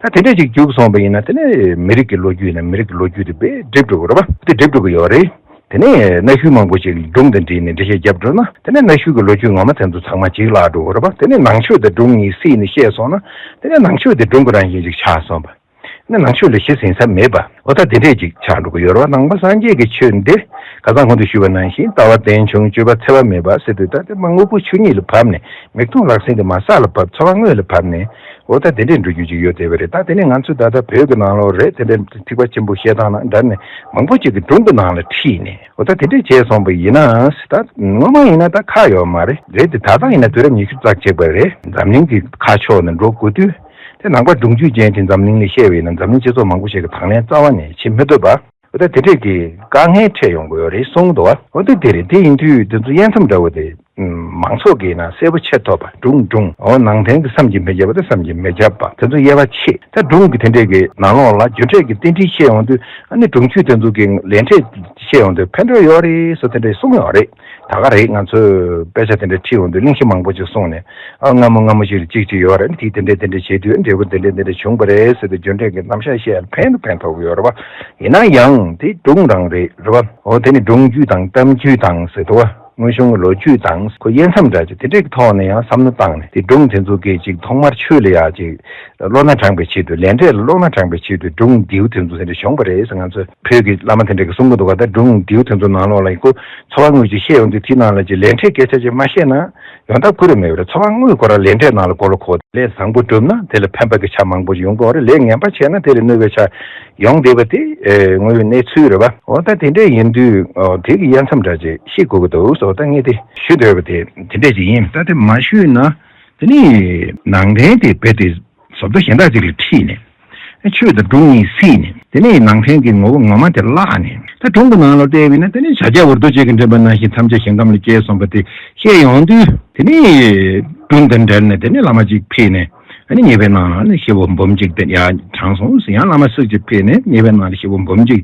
ད་དེ་འདྲས་ཅིག་རྒྱུགས་སོང་བ་ཡིན་ན། དེ་ནས་མི་རིགས་ཀྱི་ལོ་རྒྱུས་ཡིན་ན་མི་རིགས་ཀྱི་ལོ་རྒྱུས་དེ་དཔེ་འགྲིབ་འགྲོ་གི་རེད་པ། དེ་འགྲིབ་འགྲོ་གི་ཡོད་རེད། དེ་ནས་གནའ་ཤུལ་མང་པོ་ཞིག་སྒྲུང་དང་འབྲེལ་ནས་འགྲེལ་བཤད་བརྒྱབ་འགྲོ་ན། དེ་ནས་གནའ་ཤུལ་གྱི་ལོ་རྒྱུས་ངོ་མ་དེ་ཚོ་ཚང་མ་འཇིག་བརླག་འགྲོ་གི་རེད་པ། དེ་ནས་ནང་ཆོས་དང་སྒྲུང་གཉིས་བསྲེས་ནས་བཤད་སོང་ན། དེ་ནས་ནང་ཆོས་དེ་སྒྲུང་གི་རང་བཞིན་ཅིག་ཆགས་སོང་བ། ནས་ནང་ཆོས་ལ་གཞི་ཟིན་ས་མེད་པ། འོ་ད་དེ་འདྲས་ཅིག་ཆགས་འགྲོ་གི་ཡོད་རེད་པ། ནང་པ་སངས་རྒྱས་ཀྱི་ཆོས་འདི་ཁ་སང་གོང་དུ་ཞུས་པ་ནང་བཞིན། ལྟ་བ་རྟེན་འབྱུང་སྤྱོད་པ་འཚེ་བ་མེད་པ་ཟེར་དུས། ད་དེ་མ་དངོས་པོ་ཆོས་ཉིད་ལ་བབས་ནས། མིག་མཐོང་ལག་ཟིན་གྱི་མ་ས་ལ་བབས། འཚོ་བ་དངོས་ལ་བབས་ནས། འོ་ད་དེ་འདྲས་འགྲོ་རྒྱུ་ཅིག་ཡོད་བསྡད་པ་རེད། ད་དེ་ནས་ང་ཚོས་ད་ལྟ་བོད་ཀྱི་ནང་ལོགས་རེད། དེ་འདྲས་ཐེག་པ་ཆེན་པོ་བཤད་སྟངས་ནང་འདྲ་ནས་མང་པོ་ཅིག་གིས་སྒྲུང་གི་ནང་ལ་ཁྲིད་ནས། འོ་ད་དེ་འདྲས་བྱས་སོང་བ་ཡིན་ན། ད་སྔོན་མ་ཡིན་ན་ད་ཁག་ཡོད་མ་རེད། རེད་དེ་ད་ལྟ་ཡིན་ན་དུས་རབས་ཉི་ཤུ་རྩ་གཅིག་པ་རེད། འཛམ་གླིང་གི་ཁ་ཕྱོགས་ནས་འགྲོ་དགོས་དུས། དེ་ནང་པ་སྒྲུང་བརྒྱུད་ཅན་དེ་འཛམ་གླིང་ལ་བཤད་པ་ཡིན་ན། འཛམ་གླིང་སྤྱི་ཚོགས་མང་པོ་ཞིག་གིས་དང་ལེན་རྩ་བ་ནས་བྱེད་མི་ཐུབ་པ། འོ་ད་དེ་འདྲས་ཀྱི་དཀའ་ངལ་འཕྲད་ཡོང་གི་ཡོད་རེད་གསུངས་འདུག་བ། འོ་ད་དེ་རེད། དེ་ཡིན་དུས་དེ་ཚོ་དབྱེ་མཚམས་འདྲ་བོ་དེ་མང་ཚོགས་ཀྱིས་ན་གསལ་པོ་ཕྱེ་ཐུབ་པ། སྒྲུང་སྒྲུང་། འོ་ནང་བསྟན་གྱི་བསམ་གྱིས་མི་ཁྱབ་པ་དང་བསམ་གྱིས་མི་ཁྱབ་པ་དེ་ཚོ་དབྱེ་བ་ཕྱེ། ད་སྒྲུང་གི་དེ་འདྲས་ཀྱི་ནང་ལོགས་ལ་རྒྱུ་འབྲས་ཀྱི་རྟེན་འབྲེལ་བཤད་ཡོང་དུས། ཨ་ནི་སྒྲུང་བརྒྱུད་དེ་ཚོ་གི་ལས་འབྲས་བཤད་ཡོང་དུས་ཕན་ཐོགས་ཡོད་རེད་ཟེར་དེ་འདྲས་གསུངས་ཡོད་རེད། ད་ག་རེད། ང་ཚོས་དཔེ་ཆ་དེ་འདྲ་ཁྲིད་ཡོང་དུས་གླེང་གཞི་མང་པོ་ཅིག་གསུངས་ནས། ཨ་སྔ་མོ་སྔ་མོ་ཞིག་ལ་གཅིག་ཅིག་ཡོད་རེད། དེ་དེ་འདྲས་དེ་འདྲས་བྱས་དུས་འབྲས་བུ་དེ་འདྲས་དེ་འདྲས་བྱུང་བ་རེད་ཟེར་དུས། རྒྱུ་འབྲས་ཀྱི་རྣམ་གཞག་བཤད་ཡ་ཕན་དུ་ཕན་ཐོགས་ཀྱི་ཡོད་རེད་པ། ཡིན་ན་ཡང་དེ་སྒྲུང་རང་རེད། རེད་པ། འོ་དེ་ནི་སྒྲུང་བརྒྱུད་དང་གཏམ་རྒྱུད་དང་ཟེར་དུས། དངོས་བྱུང་གི་ལོ་རྒྱུས་དང་ཁོ་དབྱེ་མཚམས་འདྲ་ཅིག་དེ་འདྲས་ཀྱི་ཐོག་ནས་ཡང་བསམ་བློ་བཏང་ནས། དེ་སྒྲུང་དེ་ཚོ་གི་ཅིག་ཐོག་མར་ཆོས་ལ་ཡ་ཅིག་བློ་སྣ་དྲངས་པའི་ཆེད་དུ། ལས་འབྲས་ལ་བློ་སྣ་དྲངས་པའི་ཆེད་དུ་སྒྲུང་ལྡེའུ་དེ་ཚོ་དེ་འདྲ་བྱུང་བ་རེད་ཟེར་ང་ཚོས། བོད་ཀྱི་བླ་མ་དེ་འདྲ་གིས་གསུང་གི་འདུག་ག་ད་སྒྲུང་ལྡེའུ་དེ་ཚོ་ནང་ལོགས་ལ་ཡིན་ཁོ་འཚོ་བ་དངོས་ཅིག་བཤད་ཡོང་དུས། དེའི་ནང་ལ་ཅིག་ལས་འབྲས་སྐད་ཆ་ཅིག་མ་བཤད་ན་ཡོང་ཐབས་ཁོ་རང་མེད་པ་རེད། འཚོ་བ་དངོས་ཁོ་རང་ལས་འབྲས་ནང་ལ་མགོ་ལ་འཁོར། ལས་བཟང་པོ་བསྒྲུབས་ན་དེ་ལ་ཕན་པ་གི་ཆ་མང་པོ་ཞིག་ཡོང་གི་ཡོད་རེད། ལས་ངན་པ་བྱས་ན་དེ་ལ་གནོད་པའི་ཆ་ཡོང་བསྡད་པ་དེ་ཨེ་དངོས་ཡོད་གནས་ཚུལ་རེད་པ། འོ་ད་དེ་འདྲས་ཡིན་དུས། འོ་དེ་གི་དབྱེ་མཚམས་འདྲ་ཅིག་ཤེས་དགོས་ཀྱི་འདུག་ཟེར། ད་ངས་དེ་ཞུ་འདོད་པ་དེ་དེ་འདྲས་ཅིག་ཡིན། ད་དེ་མ་ཞུས་ན་དེ་ནི་ནང་བསྟན་དེ་རྦད་དེ་བཟོ་ལྟ་གཞན་དག་ཅིག་ལ་ཁྲིད་ནས། ཆོས་དང་སྒྲུང་གཉིས་བསྲེས་ནས། དེ་ནས་ནང་བསྟན་གྱི་ངོ་བོ་ངོ་མ་དེ་བརླག་ནས། ད་སྒྲུང་གི་ནང་ལ་བལྟས་པས་ན། དེ་ནས་བྱ་རྒྱལ་འུར་རྡོ་རྗེ་གིས་འདྲེན་པ་ནང་བཞིན་ཐམས་ཅད་ཞིང་ཁམས་ལ་སྐྱེས་སོང་བ་དེ་བཤད་ཡོང་དུས། དེ་ནས་སྒྲུང་དང་འབྲེལ་ནས་དེ་ནས་བླ་མ་གཅིག་ཕེབས་ནས། ཨ་ནི་ཉེས་པའི་ནང་ལ་ནི་སྐྱེ་བོ་འབུམ་གཅིག་དེ་ཡར་དྲངས་སོང་ཟེར། ཡང་བླ་མ་སུ་གཅིག་ཕེབས་ནས་ཉེས་པའི་ནང་ལ་སྐྱེ་བོ་འབུམ་གཅིག་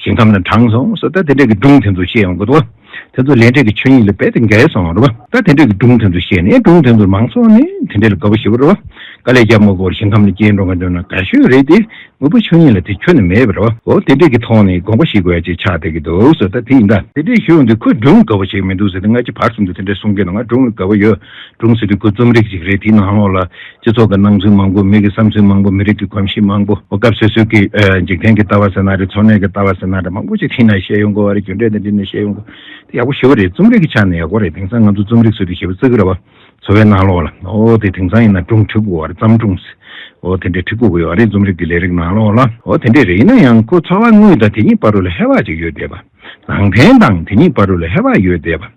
ཞིང་ཁམས་ལ་དྲངས་སོང་ཟེར། ད་དེ་འདྲ་གི་སྒྲུང་དེ་ཚོ་བཤད་ཡོང་གི་འདུག་དེ་ཚོ་ལས་འབྲས་ཀྱི་ཆོས་ཉིད་ལ་རྦད་དེ་འགལ་སོང་རེད་པ། ད་དེ་འདྲ་གི་སྒྲུང་དེ་ཚོ་བཤད་ནས། སྒྲུང་དེ་ཚོ་མང་ཚོགས་ནི་དེ་འདྲ་ལ་དགའ་པོ་ཞེ་པོ་རེད་པ། དཀའ་ལས་རྒྱབ་མ་དགོས་པར་ཞིང་ཁམས་ལ་སྐྱེས་འགྲོ་མཁན་དེ་ན་དགའ་ཤོས་རེད་དེ། དངོས་པོ་ཆོས་ཉིད་ལ་དེ་ཁྱོན་ནས་མེད་པ་རེད་པ། འོ་དེ་འདྲ་གི་ཐོག་ནས་དགོངས་པ་བཞེས་དགོས་ཡ་ཅིག་ཆགས་བསྡད་ཀྱི་འདུག་ཟེར། ད་དེ་ཡིན། ད་དེ་འདྲ་ཞུ་ཡོང་དུས་ཁོས་སྒྲུང་དགའ་པོ་བྱེད་ཀྱི་མི་འདུག་ཟེར་ཏེ། སྔ་ཕྱི་བར་གསུམ་དུ་དེ་འདྲ་གསུང་གི་འདུག་ང་སྒྲུང་ལ་དགའ་པོ་ཡོད། སྒྲུང་ཟེར་དུས་ཁོ་རྩོམ་རིག་ཅིག་རེད། དེའི་ནང་ལོགས་ལ་སྤྱི་ཚོགས་ཀྱི་སྣང་ཚུལ་མང་པོ། མི་གི་བསམ་ཚུལ་མང་པོ། མི་རིགས་ཀྱི་གོམས་གཤིས་མང་པོ། འོ་སྐབས་སོ་སོའི་གི་ཨ་འཇིག་རྟེན་གྱི་ལྟ་བ་ཟེར་ན་རེད། འཚོ་གནས་ཀྱི་ལྟ་བ་ཟེར་ན་རེད། མང་པོ་ཅིག་ཁྲིད་ནས་བཤད་ཡོང་གི་ཡོད་རེད། རྒྱུ་འབྲས་དང་འབྲེལ་ནས་བཤད་ཡོང་གི། དེ་ཡག་པོ་ཞེ་པོ་རེད། རྩོམ་རིག་གི་ཆ་ནས་ཡག་པོ་རེད། དེང་སང་ང་ཚོ་རྩོམ་རིག་ཟེར་དུས་ཞེ་པོ་བརྩི་གི་རེད་པ། འཚོ་བའི་ནང་ལོགས་ལ། འོ་དེ་དེང་སང་ཡིན་ན་སྒྲུང་ཁྲིད་དགོས་པ་རེད། བརྩམས་སྒྲུང་ཟེར། འོ་དེ་འདྲ་ཁྲིད་དགོས་ཀྱི་ཡོད་རེད། རྩོམ་རིག་གི་ལས་རིགས་ནང་ལོགས་ལ། འོ་དེ་འདྲ་རེད། ཡིན་ན་ཡང་ཁོ་འཚོ་བ་དངོས་དང་དེ་གཉིས་བར་དུ་ལ་ཧེ་བག་ཅིག་ཡོད་བསྡད་པ། ནང་བསྟན་དང་དེ་གཉིས་བར་དུ་ལ་ཧེ་བག་ཡོད་བསྡད་པ།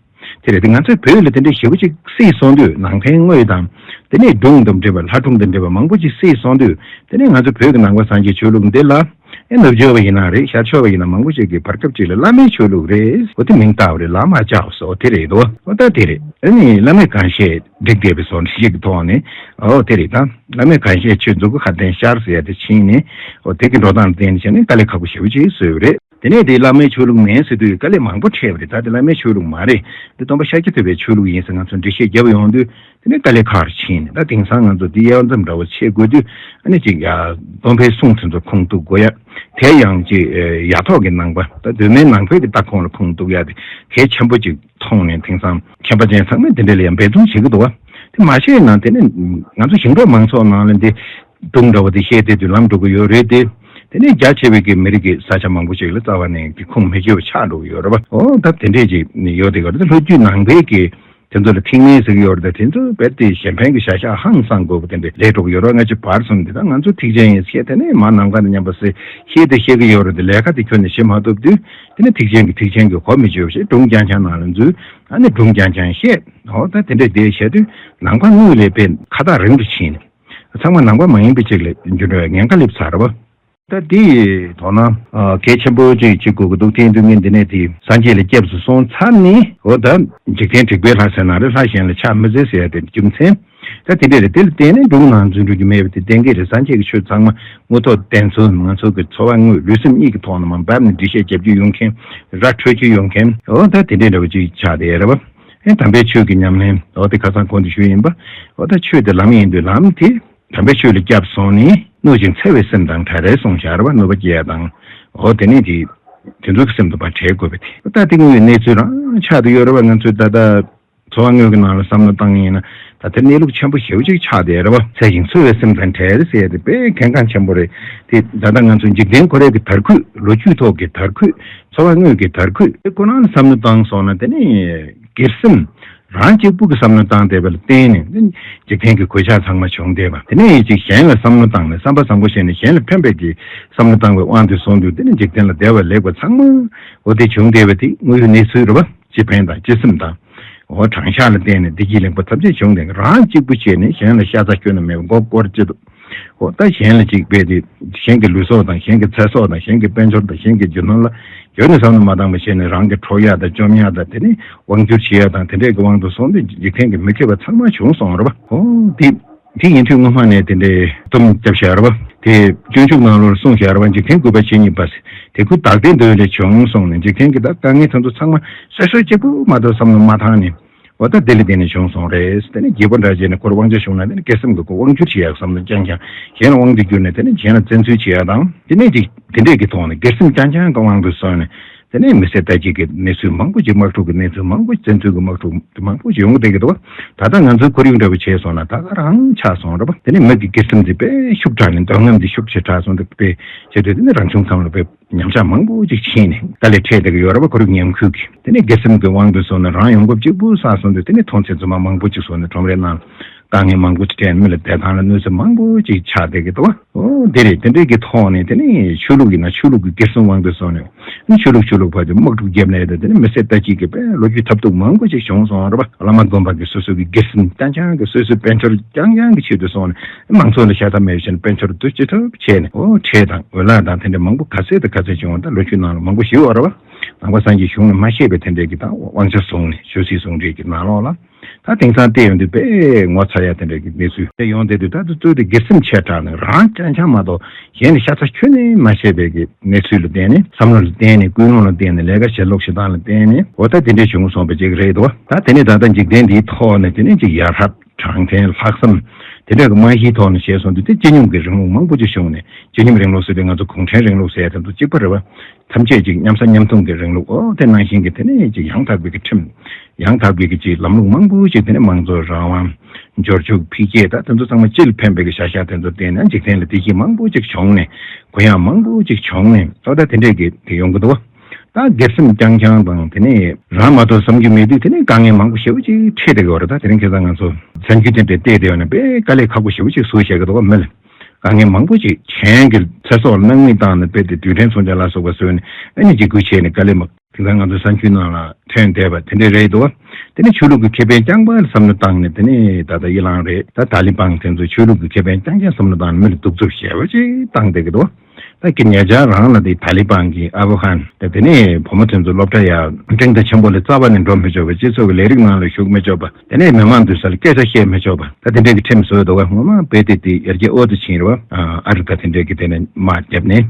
དེ་རེད། དེ་ང་ཚོའི་བོད་ལ་དེ་འདྲ་ཞེ་པོ་ཅིག་བསྲེས་སོང་དུས། ནང་བསྟན་དངོས་དང་། དེ་ནས་སྒྲུང་དང་འབྲེལ་བ། ལྷ་སྒྲུང་དང་འབྲེལ་བ་མང་པོ་ཅིག་བསྲེས་སོང་དུས། དེ་ནས་ང་ཚོ་བོད་ཀྱི་ནང་པ་སངས་རྒྱས་ཆོས་ལུགས་འདི་ལ། ཨེ་ནུབ་ཕྱོགས་པ་ཡིན་ན་རེད། ཤར་ཕྱོགས་པ་ཡིན་ན། མང་པོ་ཞིག་གིས་བར་སྐབས་ཅིག་ལ་བླ་མའི་ཆོས་ལུགས་རེད། འོ་དེ་མིང་བཏགས་པ་རེད། བླ་མ་ལྕགས་སོ་དེ་རེད་དོ། འོ་ད་དེ་རེད། ཨ་ནི་བླ་མས་གང་བཤད་འགྲིག་བསྡད་པའི་བཟོ་འདྲ་ཞིག་གི་ཐོག་ནས། འོ་དེ་རེད། ད་བླ་མས་གང་བཤད་ཆོས་མཛུབ་གུ་ཁ་བསྟན་ཤར་ཟེར་ཡ་དེ་ཕྱིན་ནས། འོ་དེ་གི་འགྲོ་སྟངས་བསྟན་བྱས་ནས་དཀའ་ལས་ཁག་པོ་ཞེ་པོ་ཅིག་བཟོས་པ་རེད། དེ་ནས་དེ་བླ་མའི་ཆོས་ལུགས་མིན་ཟེར་དུས་དཀའ་ལས་མང་པོ་འཕྲད་པ་རེད། ད་དེ་བླ་མའི་ཆོས་ལུགས་མ་རེད། འདི་སྟོན་པ་ཤཱཀྱ་ཐུབ་པའི་ཆོས་ལུགས་ཡིན་ཟེར་ང་ཚོ་འགྲེལ་བཤད་བརྒྱབ་ཡོང་དུས། དེ་ནས་དཀའ་ལས་ཁག་རུ་ཕྱིན་ནས། ད་དེང་སང་ང་ཚོ་འདི་དབྱེ་བ་མཚམས་འདྲ་བོ་ཕྱེ་དགོས་དུས། ཨ་ནི་ཅིག་ཡ་སྟོན་པའི་གསུང་དེ་ཚོ་ཁུངས་གཏུག་དགོས་ཡ། དེ་ཡང་ཅིག་ཡ་ཐོག་གི་ནང་པ། ད་གདོད་མའི་ནང་པའི་གི་ལྟ་ཁུངས་ལ་ཁུངས་གཏུག་ཡ་དེ་གལ་ཆེན་པོ་ཅིག་མཐོང་ནས། དེང་སང་མཁྱེན་པ་ཅན་ཚང་མས་དེ་འདྲ་ལ་ཡང་འབད་བརྩོན་བྱེད་ཀྱི་འདུག་བ། དེ་མ་བྱས་ན་དེ་ནི་ང་ཚོ་ཞིང་འབྲོག་མང་ཚོགས་ནང་ལ་འདི་སྒྲུང་འདྲ་བོ་དེ་བཤད་བསྡད་དུས་ལམ་འགྲོ་གི་ཡོད་རེད་དེ། དེ་ནས་རྒྱ་ཆེ་བའི་གི་མི་རིགས་ཀྱི་ས་ཆ་མང་པོ་ཞིག་ལ་རྩ་བ་ནས་གི་ཁུངས་མི་འཁྱོལ་བ་ཆགས་འགྲོ་གི་ཡོད་རེད་བ། འོ་ད་དེ་འདྲས་ཅིག་ཡོད་དེ་ག་རེད། ད་ལོ་རྒྱུས་ནང་པའི་གི་ དེ་ཚོ་ལ་ཐིག་ནེ་ཟེར་གྱི་ཡོད་རེད། དེ་ཚོ་རྦད་དེ་གཞན་ཕན་གྱི་བྱ་གཞག་ཧང་སང་དགོས་པ་དེ་འདྲ་ལས་འགྲོ་གི་ཡོད་རེད། ང་ཚོ་བར་གསུམ་དེ་དག་ང་ཚོ་ཐེག་ཆེན་ཡིན་ཟེར་དེ་ནས་མར་ནམ་མཁའ་དང་མཉམ་པ་ཟེར་ཤེས་དེ་ཤེས་ཀྱི་ཡོད་རེད། དེ་ལས་ཀ་དེ་ཁྱོན་ནས་བྱེད་མ་ཐུབ་དུས་དེ་ནས་ཐེག་ཆེན་གྱི་ཐེག་ཆེན་གྱི་གོ་མི་ཆོད་ཞེས་སྒྲུང་རྐྱང་རྐྱང་ནང་ལ་འཛུལ། ཨ་ནི་སྒྲུང་རྐྱང་རྐྱང་བཤད། འོ་ད་དེ་འདྲ་དེ་བཤད་དུས་ནམ་མཁའ་དངོས་ལས་དཔེ་ཁ་ཐག་རིང་དུ་ཕྱིན་ནས་ཚང་མ་ནམ་མཁའ་མ་ཡིན་པ་ཅིག་ལ་འགྱུར་བའི་ཉེན་ཁ་སླེབས་ཚར་བ། ད་དེ་ཡི་དོ་སྣང་གལ་ཆེན་པོ་ཅིག་བྱེད་དགོས་ཀྱི་འདུག་དེ་ཡིན་དུས་ངས་འདི་ནས་དེ་སངས་རྒྱས་ལ་སྐྱབས་སུ་སོང་ཚར་ནས། འོ་ད་འཇིག་རྟེན་དྲེགས་པའི་ལྷ་ཟེར་ན་རེ་ལྷ་གཞན་ལ་ཕྱག་མི་འཚལ་ཟེར་ཡ་དེ་རྒྱུ་མཚན་ད་དེ་འདྲ་རེད། དེ་ལ་བརྟེན་ནས་སྒྲུང་ནང་འཛུལ་འགྲོ་རྒྱུ་མེད་པ་དེ་གཏན་འཁེལ་རེད། སངས་རྒྱས་ཀྱིས་ཆོས་ཚང་མ་དངོས་ཐོག་བསྟན་ཚུལ་ང་ཚོ་གི་འཚོ་བ་དངོས་ལུས་སེམས་གཉིས་ཀྱི་ཐོག་ནས་མར་འབབ་ནས་འགྲེལ་བཤད་རྒྱབ་རྒྱུ་ཡོང་མཁན། ར་འཕྲོད་རྒྱུ་ཡོང་མཁན། འོ་ད་དེ་འདྲ་འདྲ་བོ་ཅིག་ཆགས་བསྡད་ཡོད་རེད་པ། ཨེ་དམ་པའི་ཆོས་ཀྱི་ཉམས་ལེན། འོ་དེ་ཁ་སང་གོང་དུ་ཞུས་ཡིན་པ། འོ་ད་ཆོས་དེ་ལམ་ཡིན་དུས་ལམ་དེ་དམ་པའི་ཆོས་ལ་སྐྱབས་སོང་ནས་གནོད་ཅིང་འཚེ་བའི་སེམས་དང་བྲལ་རེད་གསུངས་བཞག་རེད་པ། གནོད་པ་སྐྱེལ་ཡ་དང་། འོ་དེ་ནས་དེ་དེ་ཚོ་གི་སེམས་དང་བྲལ་དགོས་པ་དེ། འོ་ད་དེ་དངོས་ཡོད་གནས་ཚུལ་རང་ཆགས་བསྡད་ཡོད་རེད་པ། ང་ཚོས་ད་ལྟ་འཚོ་བ་དངོས་ཀྱི་ནང་ལ་བསམ་བློ་བཏང་ཡིན་ན་ད་དེ་གནས་ལུགས་ཆེན་པོ་ཞེ་པོ་ཅིག་ཆགས་བསྡད་རེད་པ། འཚེ་ཞིང་འཚེ་བའི་སེམས་དང་བྲལ་ཟེར་ཡ་དེ་དཔེ་གལ་འགངས་ཆེན་པོ་རེད། དེ་ད་ལྟ་ང་ཚོ་འཇིག་རྟེན་ཁོ་རའི་གི་དར་ཁུད། ལོ་རྒྱུས་ཐོག་གི་དར་ཁུད། འཚོ་བ་དངོས་ཀྱི་དར་ཁུད་དེ་ཁོ་རང་ལ་བསམ་བློ་བཏང་སོང་ན་དེ་ནི་སྒེར་སེམས་རང་གཅིག་པུ་གི་བསམ་བློ་བཏང་བསྡད་པ་ལ་བརྟེན་ནས་འཇིག་རྟེན་གྱི་གོད་ཆག་ཚང་མ་བྱུང་བསྡད་པ། དེ་ནས་ཅིག་གཞན་ལ་བསམ་བློ་བཏང་ནས་བསམ་པ་བཟང་པོ་བྱས་ནས་གཞན་ལ་ཕན་པའི་གི་བསམ་བློ་བཏང་བའི་དབང་དུ་སོང་དུས་དེ་ནི་འཇིག་རྟེན་ལ་བདེ་བ་ལེགས་པ་ཚང་མ་འོ་དེ་བྱུང་བསྡད་པ་དེ་དངོས་ཡོད་གནས་ཚུལ་རེད་པ། སྤྱི་ཕན་དང་སྤྱི་སེམས་དང་། འོ་དྲང་གཞག་ལ་བརྟེན་ནས་བདེ་སྐྱིད་ལེགས་པ་ཐམས་ཅད་བྱུང་སྟེ་རང་གཅིག་པུ་བྱས་ནས་གཞན་ལ་ཤ་ཚ་ཁྱོན་ནས་མེད་པ་མགོ་སྐོར་གཅིག་ཏུ། འོ་ད་གཞན་ལ་གཅིག་པས་དེ་གཞན་གྱི་ལུས་སྲོག་དང་གཞན་གྱི་ཚེ་སྲོག་དང་གཞན་གྱི་དཔལ་འབྱོར་དང་གཞན་གྱི་རྒྱུ་ནོར་ལ་ཡོད་ནས་བསམ་བློ་མ་བཏང་བ་བྱས་ནས་རང་གི་འཕྲོག་ཡག་དང་བཅོམ་ཡག་དང་དེ་ནས་དབང་བསྒྱུར་བྱེད་ཡག་དང་དེ་འདྲས་ཀྱི་དབང་དུ་སོང་སྟེ་འཇིག་རྟེན་གྱི་མི་མཁས་པ་ཚང་མ་བྱུང་སོང་རེད་པ། འོ་དེ་དེ་ཡིན་དུས་སྔོན་མ་ནས་དེ་འདྲའི་གཏུམ་རྒྱབ་བཞག་རེད་པ། དེ་སྤྱོད་འཇུག་ནང་ལོགས་གསུངས་བཞག་རེད་པ། འཇིག་རྟེན་རྒུད་པ་ཇི་སྙེད་པ། དེ་ཀུན་བདག་བདེ་འདོད་ལས་བྱུང་གསུངས་ནས་འཇིག་རྟེན་གྱི་ད་དཀའ་ངལ་དེ་ཚོ་ཚང་མ་སོ་སོ་གཅིག་པུ་མ་གཏོགས་བསམ་བློ་མ་བཏང་ནས། འོ་ད་དེ་ལ་བརྟེན་ནས་བྱུང་སོང་རེད། དེ་ནས་རྒྱལ་པོ་འདྲ་བྱས་ནས་ཁོར་དབང་ཆ་ཞུས་ན་དེ་ནས་སྒེར་སེམས་ཀྱི་ཁོ་དབང་བསྒྱུར་བྱེད་ཡག་བསམ་བློ་རྐྱང་རྐྱང་། གཞན་ལ་དབང་དུ་བསྒྱུར་ནས་དེ་ནས་གཞན་ལ་བཙན་འཛུལ་བྱེད་ཡག་དང་དེ་ནས་ཅིག་དེ་འདྲས་ཀྱི་ཐོག་ནས་སྒེར་སེམས་རྐྱང་རྐྱང་གི་དབང་དུ་སོང་ནས་དེ་ནས་མི་བསད་ལྟ་བྱེད་ཀྱི་གནས་ཚུལ་མང་པོ་ཅིག་དམག་འཁྲུག་གི་གནས་ཚུལ་མང་པོ་བཙན་འཛུལ་གྱི་དམག་འཁྲུག་མང་པོ་ཅིག་ཡོང་གི་བསྡད་ཀྱི་འདུག་ད་ལྟ་ང་ཚོའི་ཁོར་ཡུག་འདྲ་པོ་བྱས་སོང་ན་ད་ག་རང་ཆགས་སོང་རེད་པ། དེ་ནས་མི་གི་སྒེར་སེམས་འདི་དཔེ་ཤུགས་དྲག་ནས་འདོད་རྔམ་འདི་ཤུགས་ཆེ་དྲགས་སོང་འདུག་དཔེ་བྱས་དུས་དེ་ནས་རང་བྱུང་ཁམས་ལ་དཔེ་ཉམས་ཆག་མང་པོ་ཅིག་ཕྱིན་ནས་དཀའ་ལས་འཕྲད་བསྡད་ཀྱི་ཡོད་རེད་པ། ཁོར་ཡུག་ཉམས་རྒུད་ཀྱི། དེ་ནས་སྒེར་སེམས་ཀྱི་དབང་དུ་སོང་ནས་རང་ཡོང་འབབ་གཅིག་པུ་བསགས་སོང་དུས་དེ་ནས་མཐོང་ཚད་རྫུན་མ་མང་པོ་ཅིག་བཟོས་ནས་ཁྲོམ་རའི་ནང་དཀའ་ངལ་མང་པོ་ཅིག་འཕྲད་ནས་མི་ལ་བདེ་ཐང་ལ་གནོད་འཚེ་མང་པོ་ཅིག་ཆགས་བསྡད་ཀྱི་འདུག་པ། འོ་དེ་རེད། དེ་འདྲའི་གི་ཐོག་ནས་དེ་ནས་ཆོས་ལུགས་ཡིན་ན་ཆོས་ལུགས་ཀྱི་སྒེར་སེམས་དབང་དུ་སོང་ནས་ནི་ཆོས་ལུགས་ཆོས་ལུགས་བར་དུ་དམག་འཁྲུག་བརྒྱབ་ནས་དེ་ནས་མི་བསད་ལྟ་བྱེད་ཀྱི་དཔེ་ལོ་རྒྱུས་ཐབས་སྡུག་མང་པོ་ཅིག་བྱུང་སོང་རེད་པ། བླ་མ་དགོན་པ་གི་སོ་སོ་གི་སྒེར་སེམས་རྐྱང་རྐྱང་གི་སོ་སོའི་དཔལ་འབྱོར་རྐྱང་རྐྱང་གི་ཆེད་དུ་སོང་ནས་མང་ཚོགས་ལ་ཤ་ཚ་མེད་པ་བྱས་ནས་དཔལ་འབྱོར་བསྡུ་ཅི་ཐུབ་བྱས་ནས་འོ་ཁྲལ་དང་འོས་ལག་དང་དེ་འདྲ་མང་པོ་ག་ཚད་དང་ག་ཚད་བྱུང་བ་ད་ལོ་རྒྱུས་ནང་ལ་མང་པོ་ཞིག་ཡོད་རེད་པ། ནང་པ་སངས་རྒྱས་གཞུང་ནས་མ་བཤད་པའི་དེ་འདྲའི་གི་ད་དབང་ཆ་བཟུང་ནས་ཆོས་སྲིད་ཟུང་འབྲེལ་གྱི་ནང་ལོགས་ལ་ད་དེང་སང་བལྟས་ཡོང་དུས་དཔེ་ངོ་ཚ་ཡ་དེ་འདྲའི་གི་གནས་ཚུལ་དེ་ཡོང་བསྡད་དུས་ད་དུ་གཙོས་ཏེ་སྒེར་སེམས་ཆེ་དྲགས་ནས་རང་རྐྱང་རྐྱང་མ་གཏོགས་གཞན་ལ་ཤ་ཚ་ཁྱོན་ནས་མ་བྱས་པའི་གི་གནས་ཚུལ་ལ་བརྟེན་ནས་བསམ་བློ་ལ་བརྟེན་ནས་ཀུན་སློང་ལ་བརྟེན་ནས་ལས་ཀ་བྱེད་ལུགས་བྱེད་སྟངས་ལ་བརྟེན་ནས་འོ་ད་དེ་འདྲའི་བྱུང་སོང་བ་ཅིག་རེད་འདུག་ད་དེ་ནས་ད་ལྟ་འཇིག་རྟེན་འདིའི་ཐོག་ནས་དེ་ནས་ཅིག་ཡ་རབས་དྲང་བདེན་ལྷག་བསམ་དེ་འདྲ་གི་རྨང་གཞིའི་ཐོག་ནས་བཤད་སོང་དུས་དེ་སྤྱི་སྙོམས་ཀྱི་རིང་ལུགས་མང་པོ་ཅིག་བྱུང་ནས་སྤྱི་སྙོམས་རིང་ལུགས་ཟེར་དུས་ང་ཚོ་གུང་ཁྲན་རིང་ལུགས་ཟེར་ཡ་དེ་ཚོ་གཅིག་པ་རེད་པ། ཐམས་ཅད་ཅིག་མཉམ་ཟ་མཉམ་འཐུང་གི་རིང་ལུགས་འོ་དེ་ནང་བཞིན་གྱི་དེ་ནས་ཅིག་ཡང་དག་པའི་གི་ཁྲིམས་ཡང་དག་པའི་གི་ཅིག་ལམ་ལུགས་མང་པོ་ཅིག་དེ་ནས་དམངས་གཙོ་རང་དབང་འབྱོར་ཕྱུག་འཕེལ་རྒྱས་ད་དེ་ཚོ་ཚང་མ་སྤྱི་ལ་ཕན་པའི་གི་བྱ་གཞག་དེ་ཚོ་བརྟེན་ནས་འཇིག་རྟེན་ལ་བདེ་སྐྱིད་མང་པོ་ཅིག་བྱུང་ནས་གུ་ཡངས་མང་པོ་ཅིག་བྱུང་ནས་འོ་ད་དེ་འདྲས་ཀྱི་དེ་ཡོང་གི་འདུག་བ། ད་སྒེར་སེམས་རྐྱང་རྐྱང་དང་དེ་ནས་རང་མ་གཏོགས་བསམ་རྒྱུ་མེད་དུས་དེ་ནས་དཀའ་ངལ་མང་པོ་ཞེ་པོ་ཅིག་འཕྲད་བསྡད་ཀྱི་ཡོད་རེད། ད་དེ་རིང་ཁ་སང་ང་ཚོ་གསར་འགྱུར་དེ་འདྲས་བལྟས་བསྡད་ཡོད་ན་དཔེ་དཀའ་ལས་ཁག་པོ་ཞེ་པོ་ཅིག་བཟོས་བཞག་གི་འདུག་བ། མི་ལ་དཀའ་ངལ་མང་པོ་ཅིག་གཞན་གྱི་ཚེ་སྲོག་ལ་སྣང་མེད་བཏང་ནས་དཔེ་དེ་རྡུལ་ཕྲན་མཚོན་ཆ་ལ་སོགས་པ་བཟོས་ནས་ཨ་ནི་འཇིགས་སྐུལ་བྱས་ནས་དཀའ་ལས་མ་དེང་སང་ང་ཚོ་གསར་འགྱུར་ནང་ལ་ཐོན་བསྡད་པ་དེ་འདྲས་རེད་འདུག་བ། དེ་ནས་ཆོས་ལུགས་ཀྱི་ཁེ་ཕན་རྐྱང་པ་ལ་བསམ་བློ་བཏང་ནས་དེ་ནས་ད་ལྟ་ཡི་ལང་རེད། ད་ཏཱ་ལི་པན་དེ་ཚོས་ཆོས་ལུགས་ཀྱི་ཁེ་ཕན་རྐྱང་རྐྱང་བསམ་བློ་བཏང་ནས་མི་ལ་གདུག་རྩུབ་ཞེ་པོ་ཅིག་བཏང་བསྡད་ཀྱི་འདུག་བ། ད་ཀྱི་ཉེ་ཆར་རང་ལ་དེ་ཏཱ་ལི་པན་གྱིས་ཨ་ཕོ་ཧན་དེ་དེ་ནས་བུ་མོ་དེ་ཚོ་སློབ་གྲྭ་ཡ་འབྲིང་དང་ཆེན་པོ་ལ་རྩ་བ་ནས་འགྲོ་མི་ཆོག་པ། སྤྱི་ཚོགས་ཀྱི་ལས་རིགས་ནང་ལ་ཞུགས་མི་ཆོག་པ། དེ་ནས་མི་མང་འདུས་ས་ལ་སྐད་ཆ་བཤད་མི་ཆོག་པ། ད་དེ་འདྲའི་གི་ཁྲིམས་བཟོས་འདུག་བ། ངོ་མ་རྦད་དེ་དེ་ཡར་རྒྱས་ཨོ་ཙི་ཕྱིན་རེད་བ། ཨ་རི་ད་དེ་འདྲའི་གི་དེ་ནས་དམག་བརྒྱབ་ནས་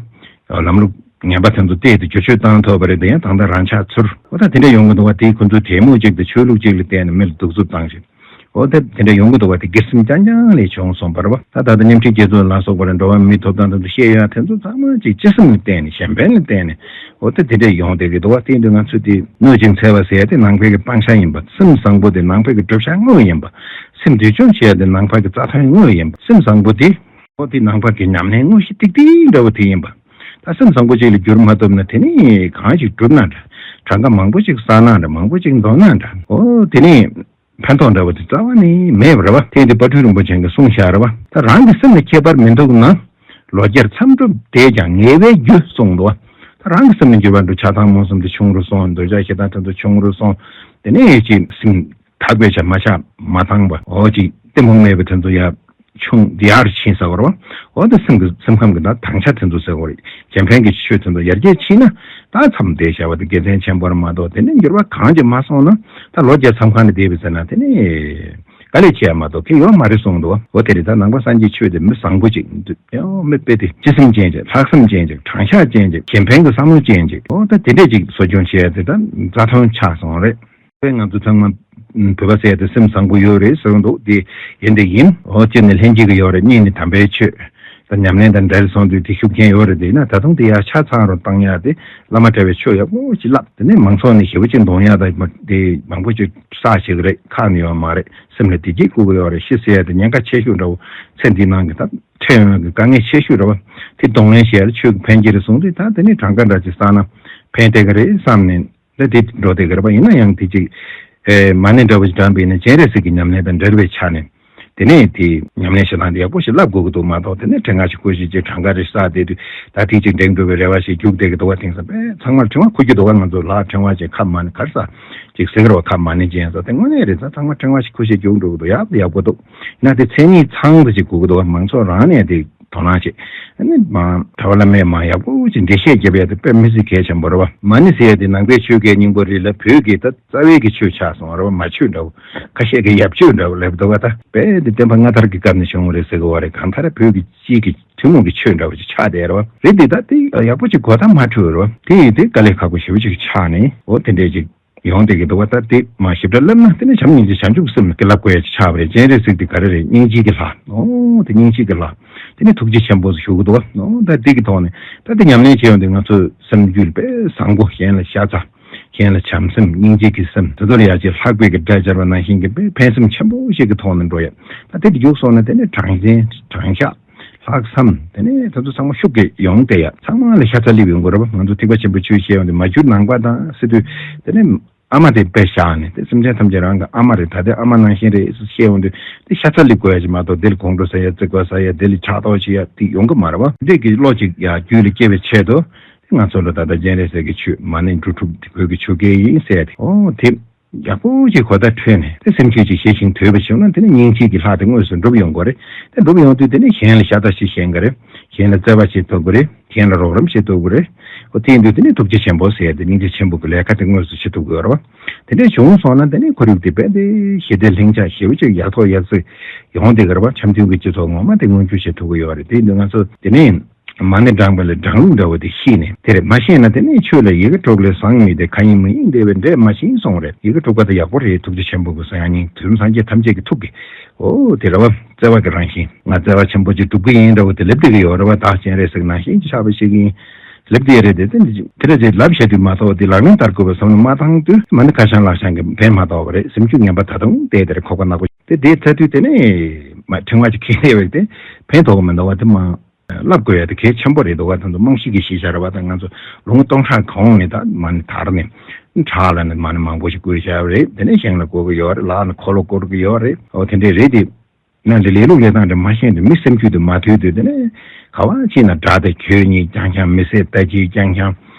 ལམ་ལུགས་ངན་པ་དེ་ཚོ་བལྟས་ཏེ་བསྒྱུར་བཅོས་བཏང་ཐུབ་པ་རེད། དེ་ཡང་ད་ལྟ་རང་ཆགས་ཚུར་འོ་ད་དེ་འདྲ་ཡོང་གི་འདུག་བ། དེ་ཁོ་ཚོའི་གྲོས་མོལ་ཅིག་དང་ཆོས་ལུགས་ཅིག་ལ་བརྟེན་ནས་མི་ལ་གདུག་རྩུབ་བཏང་ཞིང་། འོ་དེ་དེ་འདྲ་ཡོང་གི་འདུག་བ། དེ་སྒེར་སེམས་རྐྱང་རྐྱང་ལས་བྱུང་སོང་བ་རེད་བ། ད་ད་ལྟ་མཉམ་འབྲེལ་རྒྱལ་ཚོགས་ལ་སོགས་པ་རེད། འགྲོ་བ་མིའི་ཐོབ་ཐང་དང་དུ་བཤད་ཡོད་དེ་ཚོ་ཚང་མ་ཅིག་སྤྱི་སེམས་ལ་བརྟེན་ནས་གཞན་ཕན་ལ་བརྟེན་ནས་འོ་དེ་དེ་འདྲ་ཡོང་བསྡད་ཀྱི་འདུག་བ། དེ་ཡིན་དུས་ང་ཚོས་དེ་གནོད་ཅིང་འཚེ་བ་ཟེར་ཡ་དེ་ནང་པའི་གི་སྤང་བྱ་ཡིན་པ། སེམས་བཟང་པོ་དེ་ནང་པའི་གི་བགྲོད་བྱ་དངོས་ཡིན་པ། སེམས་བདེ་སྐྱོང་བྱེད་ཡ་དེ་ནང་པ་གི་རྩ་དོན་དངོས་ཡིན་པ། སེམས་བཟང་པོ་དེ་འོ་དེ་ནང་པ་གི་ཉམས་ལེན་དངོས་གཞི་ཏིག་ཏིག་འདྲ་བོ་དེ་ཡིན་པ། ད་སེམས་བཟང་པོ་ཅིག་ལ་འགྱུར་མ་ཐུབ་ན་དེ་ནི་གང་ཞིག་བསྒྲུབས་ན་འདྲ། གྲངས་ཀ་མང་པོ་ཅིག་བསགས་ན་འདྲ། མང་པོ་ཅིག་འདོན་ན་འདྲ། འོ་དེ་ནི། ཕན་ཐོགས་འདྲ་བ་དེ་རྩ་བ་ནས་མེད་པ་རེད་བ། དེ་ཡིན་དུས་དཔལ་སྤྲུལ་རིན་པོ་ཆེ་གིས་གསུངས་བཞག་རེད་བ། ད་རང་གི་སེམས་ལ་ཁྱད་པར་མི་འདུག་ན། ལོ་བརྒྱར་མཚམས་སྒྲུབ་དེས་ཀྱང་ངེས་པའི་རྒྱུ་གསུངས་འདུག་བ། ད་རང་གི་སེམས་ལ་འགྱུར་བ་འགྲོ། ཆགས་སྡང་རྨོངས་གསུམ་དེ་ཆུང་རུ་སོང་། འདོད་ཆགས་ཞེ་སྡང་དེ་ཚོ་ཆུང་རུ་སོང་། དེ་ནས་ཅིག་སེམས་དག་པའི་ཆ་མ་ཆགས་མ་དྭངས་པ། འོ་ཅིག་གཏི་མུག་མེད་པའི་དེ་ཚོ་ཡར་ཆུང་ཡར་ཕྱིན་ཟེར་བ་རེད་བ། འོ་ད་སེམས་ཀྱི་སེམས་ཁམས་ཀྱི་ད་དྭངས་ཆ་དེ་ཚོ་ཟེར་བ་རེད། གཞན་ཕན་གྱི་ཆོས་དེ་ཚོ་ཡར་རྒྱས་ཕྱིན་ན། ད་མཚམས་བསྡད་བཞག་པ་དེ་དགེ་མཚན་ཆེན་པོར་མ་གཏོགས། དེ་ནས་འགྱུར་བ་གང་ཅི་མ་སོང་ན། ད་ལོ་བརྒྱ་མཚམས་ཁང་ནས་བསྡད་པ་ཟེར་ན་དེ་ནས་དཀའ་ལས་ཆེ་བ་མ་གཏོགས་ཁེ་ཡོད་མ་རེད་གསུངས་འདུག་འོ་དེ་རེད། ད་ནང་པ་སངས་རྒྱས་ཆོས་དེ་མི་བཟང་པོ་ཅིག་འདུག་ཡང་མི་དཔེ་དེ་སྤྱི་སེམས་ཅན་ཅིག་ལྷག་བསམ་ཅན་ཅིག་དྲང་གཞག་ཅན་ཅིག་གཞན་ཕན་གྱི་བསམ་བློ་ཅན་ཅིག་འོ་ད་དེ་འདྲས་ཅིག་གསོ་སྐྱོང་བྱེད་ཡ་དེ་ད་རྩ་དོན་ཆགས་སོང་རེད། ང་ཚོ་ཚང་མ་བོད་པ་ཟེར་ཡ་དེ་སེམས་བཟང་པོ་ཡོད་རེད་ཟེར་འདུག་དེ་ཡིན་དེ་ཡིན། འོ་གཅིག་ནི་ལྷན་སྐྱེས་ཀྱི་ཡོད་རེད། གཉིས་ནི་དམ་པའི་ཆོས། ད་ཉམས་ལེན་དང་འབྲེལ་སོང་དུས་དེ་ཤུགས་རྐྱེན་ཡོད་རེད། དེ་ན་ད་དུང་དེ་ཡར་ཆ་ཚང་རུ་བཏང་ཡག་དེ་བླ་མ་གྲྭ་བའི་ཆོས་ཡག་པོ་ཅིག་བསླབ། དེ་ནས་མང་ཚོགས་ནས་ཞེ་པོ་ཅིག་འདོང་ཡག་ད་དེ་མང་པོ་ཅིག་བསགས་བྱེད་ཀྱི་རེད། ཁག་ནི་ཡོད་མ་རེད། སེམས་ལ་བདེ་སྐྱིད་བསྐུར་གྱི་ཡོད་རེད། ཤི་ཟེར་ཡག་དེ་ཉེན་ཁ་ཆེ་ཤོས་འདྲ་བོ། ཚེ་འདི་ནང་གི་ད་འཕྲད་ཡོང་གི་དཀའ་ངལ་ཆེ་ཤོས་འདྲ་བོ། དེ་གདོང་ལེན་བྱེད་ཡག་ཆོས་ཀྱི་ཕན་གྱི་རེད་གསུངས་དུས། ད་དེ་ནས་གྲངས་ཀ་འདྲ་ཅིག་བསགས་ན་ཕན་བདེ་གི་རེད་བསམ་ནས། ད་དེ་འགྲོ་བསྡད་ཀྱི་རེད་པ། ཡིན་ན་ཡང་དེ་ཅིག་ཨེ་མ་ཎི་འདྲ་བོ་ཞིག་བགྲངས་པ་ཡིན་ན་སྤྱན་རས་གཟིགས་ཀྱི་ཉམས་ལེན་དང་འབྲེལ་བའི་ཆ་ནས། དེ་ནས་དེ་ཉམས་ལེན་བྱེད་སྟངས་དེ་ཡག་པོ་ཞིག་བསླབ་དགོས་ཀྱི་འདུག་མ་གཏོགས། དེ་ནས་ཕྲེང་བ་ཞིག་བསྐུར་བྱས་ཅིག་གྲངས་ཀ་རེ་བསགས་བསྡད་དུས། ད་དེ་ཅིག་འགྲིག་འགྲོ་བའི་རེ་བ་ཞིག་རྒྱུག་བསྡད་ཀྱི་འདུག་བ། དེང་སང་དཔེ་ཚང་མར་ཕྲེང་བ་འཁུར་རྒྱུ་འདུག་བ། ང་ཚོ་ལག་ཕྲེང་བ་ཅན་ཁ་མ་ཎི་ག་རེ་ཟེར་ཅིག་ཟེར་གི་རེད་བ། ཁ་མ་ཎི་ཅན་ཟེར། དེ་དངོས་གནས་རེད། ད་ཚང་མ་ཕྲེང་བ་ཞིག་འཁུར་བྱས་རྒྱུག་འགྲོ་གི་འདུག་ཡག་ཡག་པོ་འདུག་ཡིན་ན་དེ་མཚན་ཉིད་ཚང་དུ་ཅིག་དགོས་ཀྱི་འདུག་བ། མང་ཚོགས་རང་ནས་དེ་དོ་སྣང་བྱེད། ཨ་ནི་མ་གྲྭ་པ་བླ་མས་མ་ཡག་པོ་ཅིག་འགྲེལ་བཤད་བརྒྱབ་ཡ་དེ་དཔེ་མི་སྲིད་གལ་ཆེན་པོ་རེད་བ། མ་ཎི་ཟེར་ཡ་དེ་ནང་པའི་ཆོས་སྐད་སྙིང་པོ་རེད་ལ། བོད་ཀྱི་ད་རྩ་བའི་གི་ཆོས་ཆགས་སོང་བ་རེད་བ། མ་ཆོས་འདྲ་བོ། ཁ་ཤས་ཀྱིས་ཡབ་ཆོས་འདྲ་བོ་ལབ་འདུག་བ། ད་དཔེ་དེ་སྟོན་པ་སྔ་དར་གྱི་སྐབས་ནས་བྱུང་བ་རེད་ཟེར་གི་བ་རེད། གང་ལྟར་བོད་ཀྱི་སྤྱི་གི་ཐུན་མོང་གི་ཆོས་འདྲ་བོ་ཅིག་ཆགས་བསྡད་རེད་བ། རེད་དེ་ད་དེ་ཡག་པོ་ཅིག་གོ་བརྡ་མ་འཕྲོད་རེད་བ། དེ་ཡིན་དེ་དཀའ་ལས་ཁག་པོ་ཞེ་པོ་ཅིག་ཆགས་ནས། འོ་དེ་འདྲས་ཅིག་ཡོང་བསྡད་ཀྱི་འདུག་བ། ད་དེ་མ་ཞིབ་ཕྲ་ལབ་ན་དེ་ནི་བྱམས་སྙིང་རྗེ་བྱང་ཆུབ་སེམས་ཀྱི་ལབ་དགོས་ཡ་ཅིག་ཆགས་པ་རེད། སྤྱན་རས་གཟིགས་དེ་ག་རེ་རེད། སྙིང་རྗེ་གི་ལྷ། འོ་དེ་སྙིང་རྗེ་གི་ལྷ། དེ་ནི་ཐུགས་རྗེ་ཆེན་པོ་ཞུ་གི་འདུག་བ། འོ་ད་དེ་གི་ཐོག་ནས་ད་དེ་ཉམས་ལེན་བྱས་ཡོང་དུས་ང་ཚོ་སེམས་རྒྱུད་ལ་དཔེ་བཟང་པོ། གཞན་ལ་ཤ་ཚ། གཞན་ལ་བྱམས་སེམས། སྙིང་རྗེ་གི་སེམས། དེ་ཚོར་ཡ་ཅིག་ལྷག་པའི་གི་སྒྲ་སྦྱར་བ་ནང་བཞིན་གྱི་དཔེ་ཕན་སེམས་ཆེན་པོ་ཞིག་གི་ཐོག་ནས་འགྲོ་ཡ། ད་དེ་དེ་རྒྱུགས་སོང་ན་དེ་ནི་དྲང་བདེན་དྲང་གཞག་ལྷག་བསམ། དེ་ནས་ད་ཚོ་ཚང་མ་ཤུགས་ཀྱིས་ཡོང་བསྡད་ཡ། ཚང་མ་ལ་ཤ་ཚ་སླེབས་ཡོང་གི་རེད་བ། ང་ཚོ་ཐེག་པ་ཆེན་པོའི་ཆོས་བཤད་ཡོང་དུས་མ་གྱུར་ནང་པ་དང་ཟེར་དུས། དེ་ནས་ཨ་མ་དེ་དཔེ་བཞག་ནས། དེ་སེམས་ཅན་ཐམས་ཅད་རང་གི་ཨ་མ་རེད། ད་དེ་ཨ་མ་ནང་བཞིན་རེད་ཟེར་བཤད་ཡོང་དུས་དེ་ཤ་ཚ་སླེབས་དགོས་ཡ་ཅིག་མ་གཏོགས། དེ་ལ་དགོང་དྲོ་ཟ་ཡ། བརྩི་བཀུར་ཟ་ཡ། དེ་ལ་ཕྲག་དོག་བྱེད་ཡ་དེ་ཡོང་གི་མ་རེད་བ། འདི་གི་བློ་ཅིག་ཡ་རྒྱུད་ལ་སྐྱེ་བའི་ཆེད་དུ། དེ་ང་ཚོ་ལ་ད་ལྟ་སྤྱན་རས་གཟིགས་ཀྱི་ཆོས་མ་ཎི་འབྲུ་དྲུག་དེ་བོད་ཀྱི་ཆོས་སྐད་ཡིན་ཟེར་ཡ་དེ། འོ་དེ། ཡག་པོ་ཅིག་གོ་བརྡ་འཕྲོད་ནས་དེ་སེམས་རྒྱུད་ཅིག་ཞི་ཞིང་དུལ་བ་བྱུང་ན། དེ་ནས་སྙིང་རྗེ་གི་ལྷ་དེ་དངོས་སུ་འགྲུབ་ཡོང་གི་རེད། དེ་འགྲུབ་ཡོང་དུས་དེ་ནས་གཞན་ལ་ཤ་ཚ་ཞིག་ཞེན་གི་རེད། གཞན་ལ་བརྩེ་བ་བྱེད་ཐུབ་གི་རེད། གཞན་ལ་རོགས་རམ་བྱེད་ཐུབ་གི་རེད། འོ་དེ་ཡིན་དུས་དེ་ནས་ཐུགས་རྗེ་ཆེན་པོ་ཟེར་དེ་སྙིང་རྗེ་ཆེན་པོ་གི་ལས་ཀ་དེ་དངོས་སུ་བྱེད་ཐུབ་གི་ཡོད་རེད་བ། དེ་འདྲས་བྱུང་སོང་ན་དེ་ནས་ཁོར་ཡུག་དེ་རྦད་དེ་ཞི་བདེ་ལྷིང་འཇགས་ཞེ་པོ་ཅིག་ཡག་ཐོག་ཡག་བརྩེགས་ཡོང་བསྡད་གི་རེད་བ། འཆམ་མཐུན་གྱི་སྤྱི་ཚོགས་ངོ་མ་དེ་མངོན་འགྱུར་བྱེད་ཐུབ་གི་ཡོད་རེད། དེ་ཡིན་དུས་ང་ཚོ་དེ་ནས། མ་ཎི་བགྲངས་པ་ལ་བགྲང་ལུགས་འདྲ་བོ་དེ་ཤེས་ནས། དེ་རེད། མ་ཤེས་ན་དེ་ནས་ཆོས་ལ་ཡི་གེ་དྲུག་ལས་བཟང་མི་དེ། མཁའ་དབྱིངས་མི་དབྱིངས་བདེ་བའི་འབྲས་མ་ཞིག་གསུངས་རེད། ཡི་གེ་དྲུག་པ་དེ་ཡག་པོ་རེད། ཐུགས་རྗེ་ཆེན་པོ་གི་གསུང་དབྱངས་སྙིང་དུས་སངས་རྒྱས་ཐམས་ཅད་ཀྱི་ཐུགས་ཀྱི། འོ་དེ་རེད་བ། བརྩེ་བ་གི་རང་བཞིན། ང་བརྩེ་བ་ཆེན་པོ་ཅིག་སྒྲུབ་ཀྱི་ཡིན་འདྲ་བོ་དེ་ལབ་བསྡད་ཀྱི་ཡོད་རེད་བ། ད་སྤྱན་རས་གཟིགས་ནང་བཞིན་གྱི་ཆགས་པ་ཞིག་ཡིན་ལབ་བསྡད་རེད། དེ་དེ་འདྲ་ཅིག་ལབ་བཤད་དུས་མ་གཏོགས་དེ་ལག་ལེན་བསྟར་དགོས་པའི་བསམ་བློ་མ་བཏང་དུས་མ་ཎི་ཁ་བྱང་ལག་བྱང་གི་ཕན་མ་ཐོགས་པ་རེད། སེམས་རྒྱུད་ངན་པ་ད་དུང་བསྡད་དེ་རེད། ཁོག་པ་ནག་པོ་དེ་དེའི་ཚ་དུས་དེ་ནས་མ་ཕྲེང་བ་ཅིག་ཁྱེར་བསྡད་པ་དེ་ཕན་ཐོགས་མི་འདུག་བ། དེ་མ། བསླབ་དགོས་ཡ་དེ་གལ་ཆེན་པོ་རེད་འདུག་ག་དེ་ཚོ་རྨང་གཞི་གི་གཞི་བཞག་རེད་བ། ད་ང་ཚོ་ལོ་ངོ་སྟོང་ཕྲག་གོང་ནས་ད་མ་ཎི་དར་ནས། བྲག་ལ་ནི་མ་ཎི་མང་པོ་ཞིག་བསྐུར་བཞག་པ་རེད། དེ་ནས་ཞིང་ལ་བསྐུར་གི་ཡོད་རེད། ལག་ན་འཁོར་ལོ་བསྐུར་གི་ཡོད་རེད། འོ་དེ་འདྲས་རེད་དེ། ན་འདི་ལས་ལུགས་ལས་སྟངས་དེ་མ་ཤེས་དུས་མི་སེམས་རྒྱུད་དེ་མ་དུལ་དུས། དེ་ནས་ག་བ་ཕྱིན་ན་དགྲ་དང་གྱོད་གཉིས་རྐྱང་རྐྱང་། མི་བསད་ལྟ་བྱེད་རྐྱང་རྐྱང་།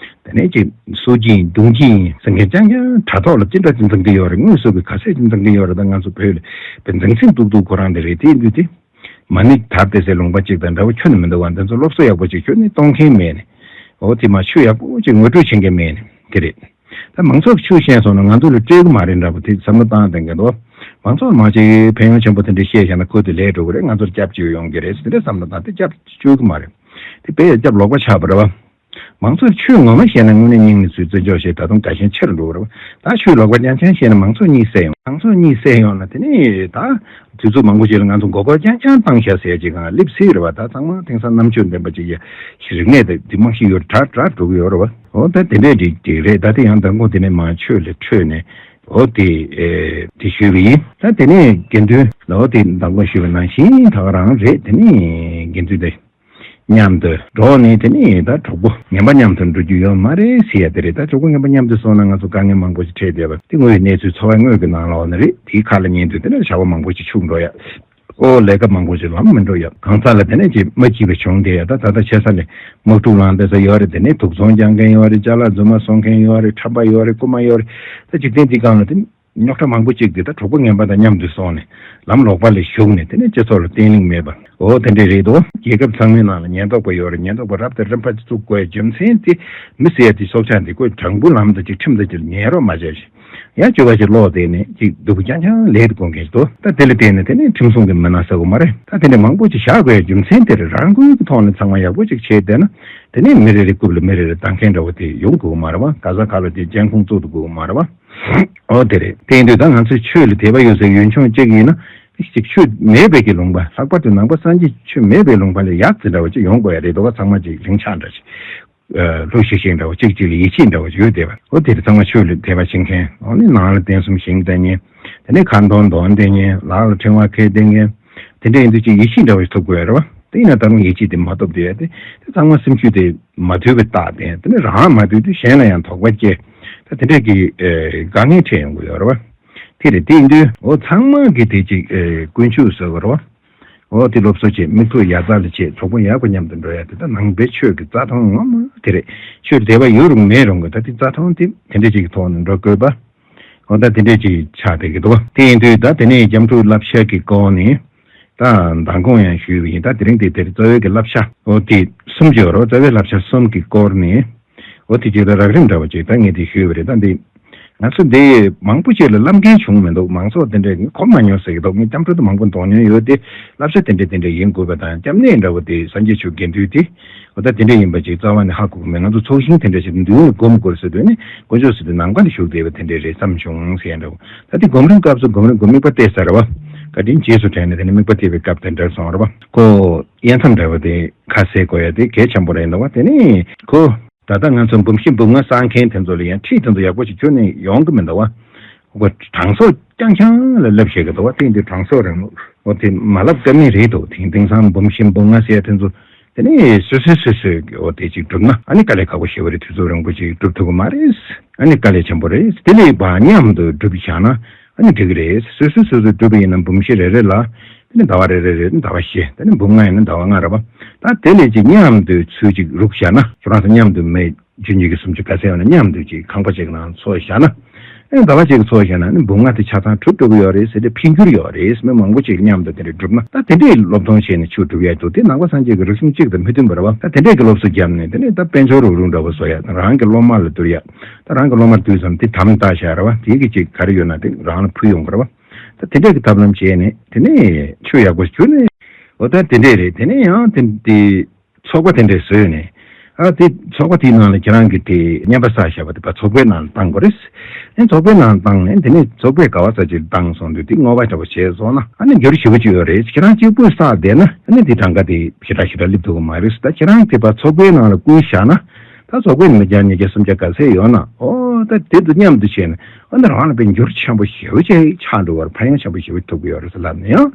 དེ་ནས་ཅིག་གསོད་ཀྱི་ཡིན་རྡུང་གི་ཡིན་ཟེར་མཁན་རྐྱང་རྐྱང་། དྲ་ཐོག་ལ་ཅི་འདྲ་ཅིག་འཛིན་གྱི་ཡོད་རེད། དངོས་སུ་གི་ག་ཚད་ཅིག་འཛིན་གྱི་ཡོད་རེད། ད་ང་ཚོ་བོད་ལ་བའི་འཛིང་ཚིག་ཏུག་ཏུག་ཁོ་རང་དེ་རེད། དེ་ཡིན་དུས་དེ། མ་ཎི་དར་བསྡད་སའི་ལུང་པ་གཅིག་དང་འདྲ་བོ་ཁྱོན་ནས་མི་འདུག་བ། འདི་ཚོ་སློབ་གསོ་ཡག་པོ་ཅིག་ཁྱོན་ནས་གཏོང་མཁན་མེད་ནས། འོ་དེ་མ་ཆོས་ཡག་པོ་ཅིག་ངོ་སྤྲོད་བྱེད་མཁན་མེད་ནས་དེ་རེད། ད་མང་ཚོགས་ཀྱིས་ཆོས་བཤད་སོང་ན་ང་ཚོ་ལ་སྤྲོད་གི་མ་རེད་འདྲ་པོ་དེ་བསམ་བློ་བཏང་བསྡད་མཁན་འདུག་མང་ཚོགས་མང་ཆེ་ཕན་ཡོན་ཆེན་པོ་དེ་འདྲ་བཤད་བཞག་ན་ཁོ་དེ་ལས་འགྲོ་གི་རེད། ང་ཚོར་སྐྱབས་བཅོལ་ཡོང་གི་རེད། དེ་འདྲ་བསམ་བློ་བཏང་སྟེ་སྐྱབས་བཅོལ་གི་མ་རེད། དེ་དཔེ་ཡ་སྐྱབས་ལོག་པ་ཆགས་པ་རེད་བ། མང་ཚོགས་ཆོས་ངོ་མ་བཤད་ན་དངོས་གནས་སྙིང་ནས་ཚུར་བརྩི་འཇོག་བྱེད། ད་དུང་དགའ་ཞེན་ཆེ་རུ་འགྲོ་གི་རེད་བ། ད་ཆོས་ལོག་པ་རྐྱང་རྐྱང་བཤད་ན་མང་ཚོགས་གཉིད་སད་ཡོང་། མང་ཚོགས་གཉིད་སད་ཡོང་ན་དེ་ནས་ད་དུས་ཚོད་མང་པོ་ཞིག་ལ་ང་ཚོ་མགོ་སྐོར་རྐྱང་རྐྱང་བཏང་བཞག་ཟེར་ཅིག་གང་སླེབས་སྲིད་རེད་བ། ད་ཚང་མ་དེང་སང་རྣམ་དཔྱོད་ལྡན་པ་ཅིག་ཡ་རིག་གནས་དེ་འདི་རྨང་གཞི་ཡོད་དྲག་དྲག་འགྲོ་གི་ཡོད་རེད་བ། འོ་ད་དེ་འདྲས་འགྲིག་འགྲིག་རེད། ད་དེ་ཡང་མདང་དགོང་དེ་ནས་མར་ཆོས་ལ་འཕྲོས་ནས་འོ་དེ་ཨེ་དེ་ཞུས་པ་ཡིན། ད་དེ་ནས་དགེ་འདུན་ལ་འོ་དེ་མདང་དགོང་ཞུས་པ་ནང་བཞིན་ད་ག་རང་རེད། དེ་ནས་དགེ་འདུན་དེ། མཉམ་དུ་འགྲོགས་ནས། དེ་ནས་ད་གྲོགས་པོ་ངན་པ་མཉམ་དུ་འགྲོ་རྒྱུ་ཡོད་མ་རེད་ཟེར་ཡ་དེ་རེད། ད་གྲོགས་པོ་ངན་པ་མཉམ་དུ་སོང་ན་ང་ཚོ་དཀའ་ངལ་མང་པོ་ཞིག་འཕྲད་བསྡད་པ་དེ་དངོས་ཡོད་གནས་ཚུལ་འཚོ་བ་དངོས་ཀྱི་ནང་ལོགས་ནས་རེད། དེའི་ཁ་ལ་ཉན་དུས་དེ་ནས་བྱ་བ་མང་པོ་ཞིག་འཆུག་འགྲོ་ཡ། ཨོ་ལས་ཀ་མང་པོ་ཞིག་ལམ་མི་འགྲོ་ཡ། གང་ཟག་ལ་དེ་ནས་ཅིག་མ་སྐྱིད་པ་བྱུང་བསྡད་ཡ། ད་ད་ལྟ་ཆེ་ས་ནས་དམག་འཁྲུག་ལངས་བསྡད་ས་ཡོད་རེད། དེ་ནས་དུག་ཚོང་རྒྱག་མཁན་ཡོད་རེད། ཅ་ལག་རྫུན་མ་བཟོ་མཁན་ཡོད་རེད། ཁྲམ་པ་ཡོད་རེད། རྐུ་མ་ཡོད་རེད། ད་འཇིག་རྟེན་འདི་སྒང་ལ་དེ་རྙོག་དྲ་མང་པོ་ཅིག་དེ་ད་གྲོགས་པོ་ངན་པ་དང་མཉམ་དུ་སོང་ནས་ལམ་ལོག་པ་ལ་ཞུགས་ནས། དེ་ནས་སྤྱི་ཚོགས་ལ་བརྟན་ལྷིང་མེད་པ། འོ་དེ་འདྲས་རེད་དོ། རྒྱལ་ཁབ་ཚང་མའི་ནང་ལ་ཉེན་རྟོག་པ་ཡོད་རེད། ཉེན་རྟོག་པ་རབ་དང་རིམ་པ་བཙུགས་དགོས་རྒྱུ་མཚན་དེ་མི་ཟེར་ཡ་དེ་སྲོག་ཆགས་འདི་ཁོས་དྲང་པོ་ལམ་དུ་ཅིག་ཁྲིམས་དང་ཅིག་ཉན་རོགས་མ་བྱས་ཤིང་། ཡང་སྤྱོད་པ་ཅིག་ལོག་བསྡད་ནས་ཅིག་སྡུག་པོ་རྐྱང་རྐྱང་ལས་དེ་དགོངས་མཁན་ཞིག་འདུག་ད་དེ་ལ་བརྟེན་ནས་དེ་ནས་ཁྲིམས་སྲུང་གི་མི་སྣ་ཟེར་དགོས་མ་རེད། ད་དེ་འདྲ་མང་པོ་ཅིག་བཞག་དགོས་རྒྱུ་མཚན་དེ་རེད། རང་འགུལ་གྱི་ཐོག་ནས་ཚང་མ་ཡག་པོ་ཅིག་བྱས་བསྡད་ན། དེ་ནས་མི་རེ་རེ་རྐུབ་ལ་མི་རེ་རེ་བཏང་མཁན་འདྲ་བོ་དེ་ཡོང་དགོས་མ་རེད་བ། ག་ས་ག་ལ་དེ་འགན་ཁུར་བཙུགས་དགོས་མ་རེད་བ། འོ་དེ་རེད། དེ་ཡིན་དུས་ད་ང་ཚོའི་ཆོས་ལ་དད་པ་ཡོད་སའི་ཡུལ་ལྗོངས་གཅིག་ཡིན་ན། ཅིག་ཆོས་མེད་པའི་གི་ལུང་པ། ལྷག་པར་དུ་ནང་པ་སངས་རྒྱས་ཆོས་མེད་པའི་ལུང་པ་ལས་ཡག་ཙི་འདྲ་བ་ཅིག་ཡོང་དགོས་ཡ་རེད་འདུག་བ། ཚང་མ་ཅིག་ལྷིང་འཇགས་འདྲ་ཅིག་ཨ་ལྷོད་ཤིག་ཤིག་འདྲ་བོ། གཅིག་གཅིག་ལ་ཡིད་ཆེས་འདྲ་བོ་ཡོད་བསྡད་པ། འོ་དེ་རེད། ཚང་མ་ཆོས་ལ་དད་པ་བྱེད་མཁན། འོ་ནི་ནང་ལ་རྟེན་གསུམ་བཞེངས་བསྡད་མཁན། དེ་ནས་ཁ་འདོན་འདོན་བསྡད་མཁན། ལག་ལ་ཕྲེང་བ་འཁྱེར་བསྡད་མཁན། དེ་འདྲ་ཡིན་དུས་ཅིག་ཡིད་ཆེས་འདྲ་བོ་ཞིག་ཐོབ་དགོས་ཡ་རེད་བ། དེ་ཡིན་ན་ད་རུང་ཡིད་ཆེས་དེ་མ་ཐོབ་བསྡད་ཡ་དེ། དེ་ཚང་མ་སེམས་ཤུགས་དེ་མ་དུལ་བའི་རྟགས་དེ། དེ་ནས་རང་མ་དུལ་དུས་གཞན་ལ་ཡང་དོགས་པ་སྐྱེ། ད་དེ་འདྲས་ཀྱི་ཨེ་དཀའ་ངལ་འཕྲད་ཡོང་གི་ཡོད་རེད་བ། དེ་རེད། དེ་ཡིན་དུས་འོ་ཚང་མ་གི་དེ་ཅིག་ཨེ་ཀུན་སྤྱོད་ཟེར་བ་རེད་བ། འོ་དེ་སློབ་གསོ་བྱེད། མིག་ལྟོས་ཡར་རྩ་ལ་བྱེད། གྲོགས་པོ་ཡག་པོ་མཉམ་དུ་འགྲོ་ཡ་དེ་ད་ནང་པའི་ཆོས་ཀྱི་རྩ་དོན་ངོ་མ་དེ་རེད། ཆོས་དད་པ་ཡོད་རུང་མེད་རུང་གི་ད་དེ་རྩ་དོན་དེ་དེ་འདྲ་ཅིག་གི་ཐོག་ནས་འགྲོ་དགོས་པ། འོ་ད་དེ་འདྲ་ཅིག་ཆགས་བསྡད་ཀྱི་འདུག་དེ་ཡིན་དུས་ད་དེ་ནས་སྐྱབས་འགྲོའི་བསླབ་བྱ་གི་སྐོར་ནས་ད་མདང་དགོང་ཡང་ཞུས་པ་ཡིན། ད་དེ་རིང་དེ་དེར་རྩ་བའི་གི་བསླབ་བྱ་འོ་དེ་གསུམ་ཅིག་ཡོད་རེད། རྩ་བའི་བསླབ་བྱ་གསུམ་གི་སྐོར་ནས། འོ་དེ་ཅིག་ད་རགས་རིམ་འདྲ་བོ་ཅིག་ད་ངས་དེ་ཞུས་པ་རེད། ད་འདི་ང་ཚོ་འདི་མང་པོ་ཅིག་ལ་བསླབ་མཁན་བྱུང་མི་འདུག་མང་ཚོགས་དེ་འདྲས་གོ་མ་མྱོང་ཟེར་གྱི་འདུག་ངས་སྐྱབས་འགྲོ་དེ་མང་པོ་མཐོང་མྱོང་ཡོད་དེ། བསླབ་བྱ་དེ་འདྲས་དེ་འདྲས་ཡིན་དགོས་པ་དང་། སྐྱབས་གནས་འདྲ་བོ་དེ་སངས་རྒྱས་ཆོས་དགེ་འདུན་དེ། འོ་ད་དེ་འདྲས་ཡིན་པ་ཅིག་རྩ་བ་ནས་ཧ་གོ་གི་མེད། ང་ཚོ་ཚོགས་ཞིང་དེ་འདྲས་ཞིག་མདུན་ནས་སྒོམ་དགོས་ཟེར་དུས་ནི་དཀོན་མཆོག་ཟེར་དུས་ནམ་མཁའ་ནས་བཞུགས་བསྡད་པ་དེ་འདྲས་རེད་བསམ་བྱུང་ཟེར་ཡ་འདྲ་བོ། ད་དེ་སྒོམ་རིམ་སྐབས་སུ་སྒོམ་རིམ་གྱི་དམིགས་པ་གཏད་ས་རེད་བ། བཀའ་དྲིན་རྗེས་སུ་དྲན་ནས་དེ་ནས་དམིགས་པ་གཏད་པའི་སྐབས་དེ་འདྲར་སོང་རེད་བ། ཁོ་དབྱེ་མཚམས་འདྲ་བོ་དེ་ཁ་གསལ་དགོས་ཡ་དེ་གལ་ཆེན་པོ་རེད་འདུག་བ། དེ་ནས་ཁོ། ད་ལྟ་ང་ཚོ་འབུམ་བཞི་འབུམ་ལྔ་བསགས་མཁན་དེ་ཚོ་ལ་ཡང་ཁྲིད་དེ་ཚོ་ཡག་པོ་ཞིག་ཁྱོན་ནས་ཡོང་གི་མི་འདུག་བ། ཁོ་གྲངས་གསོག་རྐྱང་རྐྱང་ལ་སླེབས་བྱེད་ཀྱི་འདུག་བ། དེ་ཡིན་དུས་གྲངས་གསོག་རིང་ལུགས་འོ་དེ་མ་ལབ་ཀ་མེད་རེད་འདུག་དེང་དེང་སང་འབུམ་བཞི་འབུམ་ལྔ་ཟེར་ཡ་དེ་ཚོ་དེ་ནས་སོ་སོས་སོ་སོས་འོ་དེ་ཅིག་བསྒྲུབས་ན་ཨ་ནི་དཀའ་ལས་ཁག་པོ་ཞེ་པོ་རེད། དུས་ཚོད་རིང་པོ་ཅིག་བསྒྲུབ་ཐུབ་ཀྱི་མ་རེད། ཨ་ནི་དཀའ་ལས་ཆེན་པོ་རེད། དེ་ལས་བ་མཉམ་དུ་བསྒྲུབས་བཞག་ན་ཨ་ནི་འགྲིག་གི་རེད། སོ་སོས་སོ་སོས་བསྒྲུབས་པ་ཡིན་ན་འབུམ་བཞི་རེ་རེ་ལ། དེ་ནི་ཟླ་བ་རེ་རེ་རེ་ནི་ཟླ་བ་བཞི། དེ་ནི་འབུམ་ལྔ་ཡིན་ན་ཟླ་བ་ལྔ་རེད་པ། ད་དེ་ལས་ཅིག་མཉམ་དུ་ཚུར་ཅིག་རུག་བཞག་ན། ཁྱོད་རང་ཚོ་མཉམ་དུ་མི་བཅུ་གཉིས་ཀྱི་སུམ་ཅུ་ག་ཚད་ཡོད་ན་མཉམ་དུ་ཅིག་ཁང་པ་ཅིག་གི་ནང་འཚོགས་བཞག་ན། ཨེ་ཟླ་བ་གཅིག་གི་འཚོགས་བཞག་ན་ནི་འབུམ་ལྔ་དེ་ཆ་ཚང་གྲུབ་འགྲོ་གི་ཡོད་རེད་ཟེར་ཏེ་འཕེལ་འགྱུར་ཡོད་རེད། མི་མང་པོ་ཅིག་མཉམ་དུ་དེ་འདྲ་བསྒྲུབས་ན། ད་དེ་འདྲའི་སློབ་སྦྱོང་བྱས་ནས་ཆོས་སྒྲུབ་ཡས་འདུག་དེ་ནང་པ་སངས་རྒྱས་ཀྱི་རིགས་གཞུང་གཅིག་དང་མི་མཐུན་པ་རེད་བ། ད་དེ་འདྲས་ཀྱི་སློབ་གསོ་བརྒྱབ་ནས་དེ་ནས་ད་དཔལ་འབྱོར་རུག་རུག་འདྲ་བོ་བཟོ་ཡ། རང་གི་སློབ་མ་ལ་བསྡུར་ཡ། ད་རང་གི་སློབ་མར་བསྡུས་ཙམ་དེ་དམ་བཏགས་བཞག་རེད་བ། དེའི་གི་ཅིག་ག་རེ་ཡོད་ན་དེ་རང་ལ་ཕུལ་ཡོང་གི་རེད་བ། ད་དེ་འདྲས་ཀྱི་ཐབས་ལམ་བྱས་ནས་དེ་ནས་ཆོས་ཡག་པོ་ཞུ་ནས། འོ་ད་དེ་འདྲས་རེད། དེ་ནས་ཡང་དེ་དེ་ཚོགས་པ་དེ་འདྲས་བཟོས་ནས། ཨ་དེ་ཚོགས་པ་དེའི་ནང་ལ་ཁྱེད་རང་གི་དེ་རྔན་པ་བསགས་བཞག་པ་དེ་ཕར་ཚོགས་པའི་ནང་ལ་བཏང་དགོས་རེད། ཨ་ཚོགས་པའི་ནང་བཏང་ནས་དེ་ནས་ཚོགས་པས་ག་བ་ས་ཅིག་བཏང་སོང་དུས་དེ་བསྔོ་བ་འདྲ་པོ་བྱས་སོང་ན་ཨ་ནི་འགྱུར་ཞེ་པོ་ཅིག་ཡོད་རེད། ཁྱེད་རང་གཅིག་པུས་བསགས་བསྡད་ན་ཨ་ནི་དེ་གྲངས་ཀ་དེ་ཞེ་དྲག་ཞེ་དྲག་སླེབས་ཐུབ་ཀྱི་མ་རེད། ད་ཁྱེད་རང་དེ་ཕར་ཚོགས་པའི་ནང་ལ་བསྐུལ་བཞག་ན། ད་ཚོགས་པའི་མི་བརྒྱ་ཉིས་བརྒྱ་སུམ་བརྒྱ་ག་ཚད་ཡོད་ན། ཨོ་ད་དེ་ཚོ་མཉམ་དུ་བྱས་ནས་ཨ་ནི་རང་ལ་དཔེ་འགྱུར་ཆེན་པོ་ཞེ་པོ་ཅིག་ཆགས་འགྲོ་བར། ཕན་ཡོན་ཆེན་པོ་ཞེ་པོ་ཐུབ་ཀྱི་ཡོད་རེད་ཟེར་ལབ་ནས་ཡང་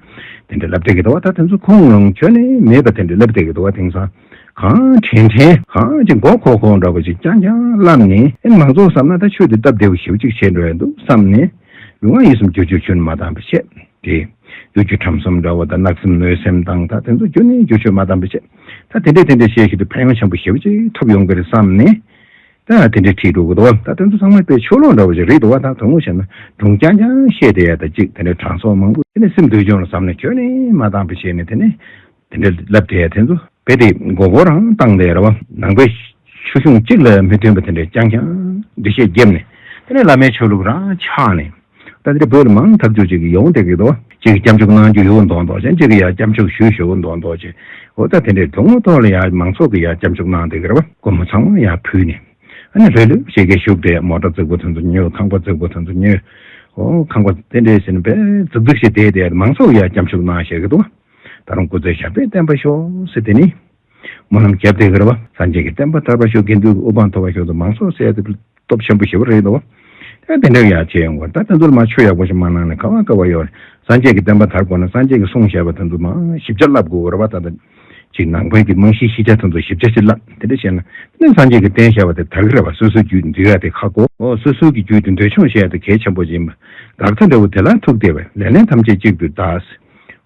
དེ་འདྲ་ལབ་བསྡད་ཀྱི་འདུག་བ། ད་དེ་ཚོ་ཁུངས་ལུང་ཁྱོན་ནས་མེད་པ་དེ་འདྲ་ལབ་བསྡད་ཀྱི་འདུག་བ། དེང་སང་གང་དྲན་དྲན་གང་ཅིག་མགོ་འཁོར་འཁོར་འདྲ་པོ་ཅིག་རྐྱང་རྐྱང་ལབ་ནས། ཨེ་མང་ཚོགས་བསམ་ན་ད་ཆོས་འདི་སྟབས་བདེ་པོ་ཞེ་པོ་ཅིག་བྱས་འགྲོ་ཡ་འདུག་བསམ་ནས། ལུས་ངག་ཡིད་གསུམ་བསྒྱུར་བཅོས་ཁྱོན་མ་བཏང་བའི་ཆེད་དེ། གཡོ་སྒྱུ་ཁྲམ་གསུམ་འདྲ་བོ་དང་གནག་སེམས་གནོད་སེམས་དང་ད་དེ་ཚོ་ཁྱོན་ནས་བསྒྱུར་བཅོས་མ་བཏང་བའི་ཆེད། ད་དེ་འདྲས་དེ་འདྲས་བཤད་བཞིན་དུ་ཕན་ཡོན་ཆེན་པོ་ཞེ་པོ་ཅིག་ཐོབ་ཡོང་གི་རེད་བསམ་ནས། ད་དེ་འདྲས་ཁྲིད་འགྲོ་གི་འདུག་བ། ད་དེ་ཚོ་ཚང་མ་དཔེ་ཆོས་ལུགས་འདྲ་བོ་ཞིག་རེད་འདུག་བ། ད་དོན་དངོས་བཤད་ན་སྒྲུང་རྐྱང་རྐྱང་བཤད་བསྡད་ཡ་ད་ཅིག་དེ་འདྲས་གྲངས་གསོག་མང་པོ་དེ་ནས་སེམས་འདུལ་སྦྱོང་ལ་བསམ་ནས་ཁྱོན་ནས་མ་བཏང་བའི་ཆེད་ནས་དེ་ནས་དེ་འདྲས་ལབ་བསྡད་ཡ་དེ་ཚོ་དཔེ་དེ་མགོ་སྐོར་རང་བཏང་བསྡད་ཡ་རེད་བ། ནང་པའི་ཆོས་གཞུང་གཅིག་ལ་མི་མཐུན་པ་དེ་འདྲས་རྐྱང་རྐྱང་འགྲེལ་བཤད་བརྒྱབ་ནས། དེ་ནས་བླ་མའི་ཆོས་ལུགས་རང་ཆགས་ནས། ད་དེ་འདྲ་བོད་ལ་མང་ཐག་ཆོད་ཅིག་ཡོང་བསྡད་ཀྱི་འདུག་གཅིག་གིས་སྐྱབས་འཇུག་གནང་རྒྱུ་ཡོད་མདོག་མདོག་བྱས། གཅིག་གིས་ཡང་སྐྱབས་འཇུག་ཞུ་ཞུ་མདོག་མདོག་བྱས། འོ་ད་དེ་འདྲའི་དོན་དངོས་ཐོག་ལ་ཡང་མང་ཚོགས་ཀྱིས་ཡང་སྐྱབས་འཇུག་གནང་བསྡད་ཀྱི་རེད་བ། སྒོར་མོ་ཚང་མ་ཡང་ཕུལ་ནས། ཨ་ནི་ལྷོད་ལྷོད་བྱེད་ཀྱི་བཞུགས་བསྡད། མོ་ཊ་རྫིག་པོ་དེ་ཚོ་ཉོས། ཁང་པ་རྫིག་པོ་དེ་ཚོ་ཉོས། འོ་ཁང་པ་དེ་འདྲའི་ཟིན་པས་རྫིག་རྫིག་བྱས་བསྡད་དེ་མང་ཚོགས་ཡང་སྐྱབས་འཇུག་གནང་བཞག་གི་འདུག་ད་རུང་སྐུ་ཚེ་ཞབས་པད་བརྟན་པར་ཤོག་ཟེར་དེ་ནི། སྨོན་ལམ་བརྒྱབ་བསྡད་ཀྱི་རེད་བ། སངས་རྒྱས་ཀྱི་བསྟན་པ་དར་བར་ཤོག་དགེ་འདུན་གྱི་དབུ་འཕང་མཐོ་བར་ཤོག་ཟེར་མང་ཚོགས་ཟེར་ཡ་དེ་སྟོབས་ཆེན་པོ་ཞེ་པོ་རེད་འདུག་བ། དེ་དེ་འདྲ་ཡང་བྱས་ཡོང་བར་ད་དེ་ཚོར་མ་ཆོས་ཡག་པོ་ཞིག་མ་གནང་ནས་ག་བ་ག་བ་ཡོད་རེད། སངས་རྒྱས་ཀྱི་བསྟན་པ་དར་དགོས་ན་སངས་རྒྱས་ཀྱིས་གསུངས་བཞག་པ་དེ་ཚོ་མ་ཞིབ་ཆ་བསླབ་དགོས་རེད་བ། ད་ལྟ་ ཅིག་ནང་པའི་གི་རྨང་གཞིའི་གཞིར་བྱ་དེ་ཚོ་ཞིབ་ཆ་ཞིག་བསླབ། དེ་འདྲ་བྱས་ན་ནི་སངས་རྒྱས་ཀྱིས་བསྟན་བཞག་པ་དེ་དག་གི་རེད་བ། སོ་སོའི་རྒྱུད་འདུལ་ཡ་དེ་ཁག་པོ། ཨོ་སོ་སོའི་གི་རྒྱུད་དེ་འདོད་ཆུང་བྱེད་ཡ་དེ་གལ་ཆེན་པོ་ཅིག་ཡིན་པ། དགག་ཚ་འདྲ་བོ་དེ་ལ་ཐུག་བསྡད་པས། ལེ་ལན་ཐམས་ཅད་གཅིག་ཏུ་གདགས།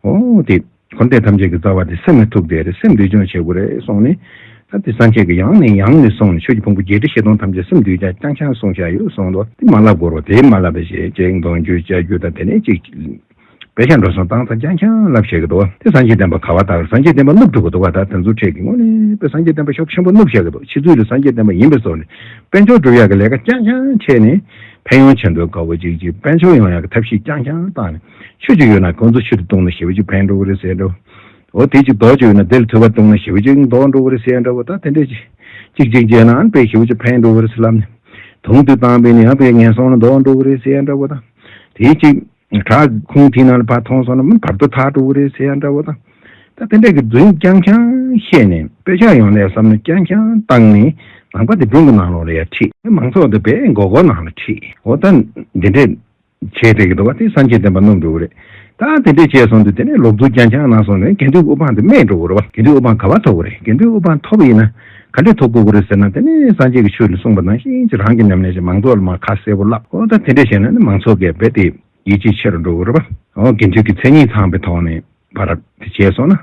ཨོ་དེ། འཁོར་འདས་ཐམས་ཅད་ཀྱི་རྩ་བ་དེ་སེམས་ལ་ཐུག་བསྡད་རེད། སེམས་འདོད་ཆུང་བྱེད་དགོས་རེད་གསུངས་ནས། ད་དེ་སངས་རྒྱས་ཀྱིས་ཡང་ནས་ཡང་ནས་གསུངས་ནས། ཆོས་ཀྱི་ཕུང་པོ་བརྒྱད་ཁྲི་བཞི་སྟོང་ཐམས་ཅད་སེམས་འདུལ་བྱ་རྐྱང་རྐྱང་གསུངས་བཞག་ཡོད་གསུངས་འདུག་དེ་མ་བསླབ་དགོས་རེད་བ། དེ་མ་བསླབ་པ་བྱས་ཅིག་མདོ་རྒྱུད་བཅའ་རྒྱུད་དང་དེ་ནས་ཅིག་དཔེ་ཆ་འགྲོ་སོང་བཏང་ཙང་རྐྱང་རྐྱང་བསླབ་བཤད་ཀྱི་འདུག་དེ་སངས་རྒྱས་བསྟན་པ་ག་བ་དག་རེད། སངས་རྒྱས་བསྟན་པ་ནུབ་འགྲོ་གི་འདུག་བ། ད་དེ་ཚོ་འཕྲད་ཀྱི་དངོས་གནས་དཔེ་སངས་རྒྱས་བསྟན་པ་ཤུགས་ཆེན་པོ་ནུབ་བཞག་གི་འདུག་ཕྱི་ཚུལ་ལ་སངས་རྒྱས་བསྟན་པ་ཡིན་པའི་བཟོ་ནས་དཔལ་འབྱོར་སྒྲུབ་ཡག་གི་ལས་ཀ་རྐྱང་རྐྱང་འཕྲད་ནས། ཕན་ཡོན་ཆེ་འདོད་དགའ་བོ་ཅིག་ཅིག་དཔལ་འབྱོར་ཡོང་ཡག་གི་ཐབས་ཤེས་རྐྱང་རྐྱང་བཏང་ནས། ཆུ་ཅིག་ཡོད་ན་ཁོང་ཚོ་ཆུ་དེ་བཏུང་ན་ཞེ་པོ་ཅིག་ཕན་འགྲོ་གི་རེད་ཟེར་འདྲ་བོ། འོ་དེ་ཅིག་རྡོ་ཅིག་ཡོད་ན་དེ་ལ་དུ་བ་བཏུང་ན་ཞེ་པོ་ཅིག་ལྡོག་འགྲོ་གི་རེད་ཟེར་འདྲ་བོ། ད་དེ་འདྲས་ཅིག་ཅིག་ཅིག་བྱས་ན་དཔེ་ཞེ་པོ་ཅིག་ཕན་འགྲོ་གི་རེད་ཟེར་ལབ་ནས། དུང་དུ་བཏང་བས་ནི་ཡང་དཔེ་ངན་སོང་ལ་ལྡོག་འགྲོ་གི་རེད་ཟེར་འདྲ་བོ་དང་། དེ་ཅིག་བྲག་ཁུང་དེའི་ནང་ལ་ཕར་མཐོང་སོང་ན་མི་བར་དོ་ཐར་འགྲོ་གི་རེད་ཟེར་ཡ་འདྲ་བོ་དང་། ད་དེ་འདྲས་ཀྱི་རྫུན་རྐྱང་རྐྱང་བཤད་ནས། དཔེ་ཆ་ཡོང་ལས་བསམ་ན་རྐྱང་རྐྱང་བཏང་ནས། ནང་པ་དེ་སྒྲུང་གི་ནང་ལོགས་ལ་ཡ་ཁྲིད། མང་ཚོགས་དེ་དཔེ་མགོ་སྐོར་ནང་ལ་ཁྲིད། འོ་ད་འདི་འདྲས་བྱས་བསྡད་ཀྱི་འདུག་བ། དེ་སངས་རྒྱས་བསྟན་པ་ནུབ་འགྲོ་གི་རེད། ད་དེ་འདྲས་བྱས་སོང་དུས་དེ་ནས་ལོག་རྫུན་རྐྱང་རྐྱང་གནང་སོང་ནས་དགེ་འདུན་དབུ་འཕང་དེ་རྨས་འགྲོ་གི་རེད་བ། དགེ་འདུན་དབུ་འཕང་ག་བ་ཐོབ་གི་རེད། དགེ་འདུན་དབུ་འཕང་ཐོབ་པ་ཡིན་ན་ག་འདྲས་ཐོབ་དགོས་ཀྱི་རེད་ཟེར་ན། དེ་ནས་སངས་རྒྱས་ཀྱི་ཆོས་ལ་གསུངས་པ་ནང་བཞིན་ཅིག་རང་གི་ཉམས་ལེན་བྱེད། མང་ཚོགས་ལ་མར་ཁ་གསལ་པོ་བསླབ། འོ་ད་དེ་འདྲས་བྱས་ན་ནི་མང་ཚོགས་ཀྱིས་རྦད་དེ་ཡིད་ཆེས་ཆེ་རུ་འགྲོ་གི་རེད་པ། འོ་དགེ་འདུན་གྱི་མཚན་ཉིད་ཚང་བའི་ཐོག་ནས་བར་དེ་བྱས་སོང་ན།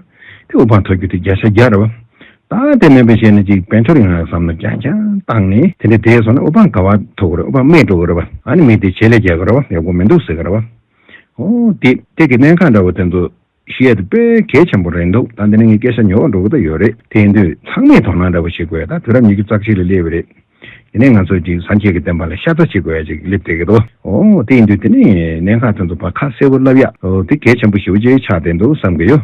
དེ་དབུ་འཕང་ཐོབ་རྒྱུ་དེ་བརྒྱ་ཆ་བརྒྱ་རེད་པ། ད་དེ་མིན་པ་བྱས་ན་ཅིག་དཔལ་འབྱོར་ཡོང་ཡག་བསམ་ན་རྐྱང་རྐྱང་བཏང་ནས་དེ་འདྲ་བསྡད་སོང་ན་དབུ་འཕང་ག་བ་ཐོབ་ཀྱི་རེད། དབུ་འཕང་རྨས་འགྲོ་གི་རེད་པ། ཨ་ནི་མི་དེ་བྱེད་ལས་རྒྱག་གི་རེད་པ། ཡག་པོ་མི་འདུག་ཟེར་གི་རེད་པ། འོ་དེ་དེ་གི་གནད་འགག་འདྲ་བོ་དེ་ཚོ་ཤེས་ཡ་དེ་དཔེ་གལ་ཆེན་པོ་རེད་འདུག་ད་འདི་ནས་ངས་སྐད་ཆ་ཉོ་བར་འགྲོ་གི་ད་ཡོད་རེད། དེ་ཡིན་དུས་ཚང་མས་དོ་སྣང་འདྲ་བོ་བྱེད་དགོས། ད་དུས་རབས་ཉི་ཤུ་རྩ་གཅིག་ལ་སླེབས་པ་རེད། དེ་ནས་ང་ཚོ་ཅིག་སངས་རྒྱས་ཀྱི་བསྟན་པ་ལ་ཤ་ཚ་བྱེད་དགོས་ཡ་ཅིག་སླེབས་བསྡད་ཀྱི་འདུག་འོ་དེ་ཡིན་དུས་དེ་ནས་གནད་འགག་དེ་ཚོ་ཕར་ཁ་གསལ་པོ་བསླབ་ཡ། འོ་དེ་གལ་ཆེན་པོ་ཞེ་པོ་ཅིག་ཆགས་བསྡད་འདུག་བསམ་གྱི་ཡོད།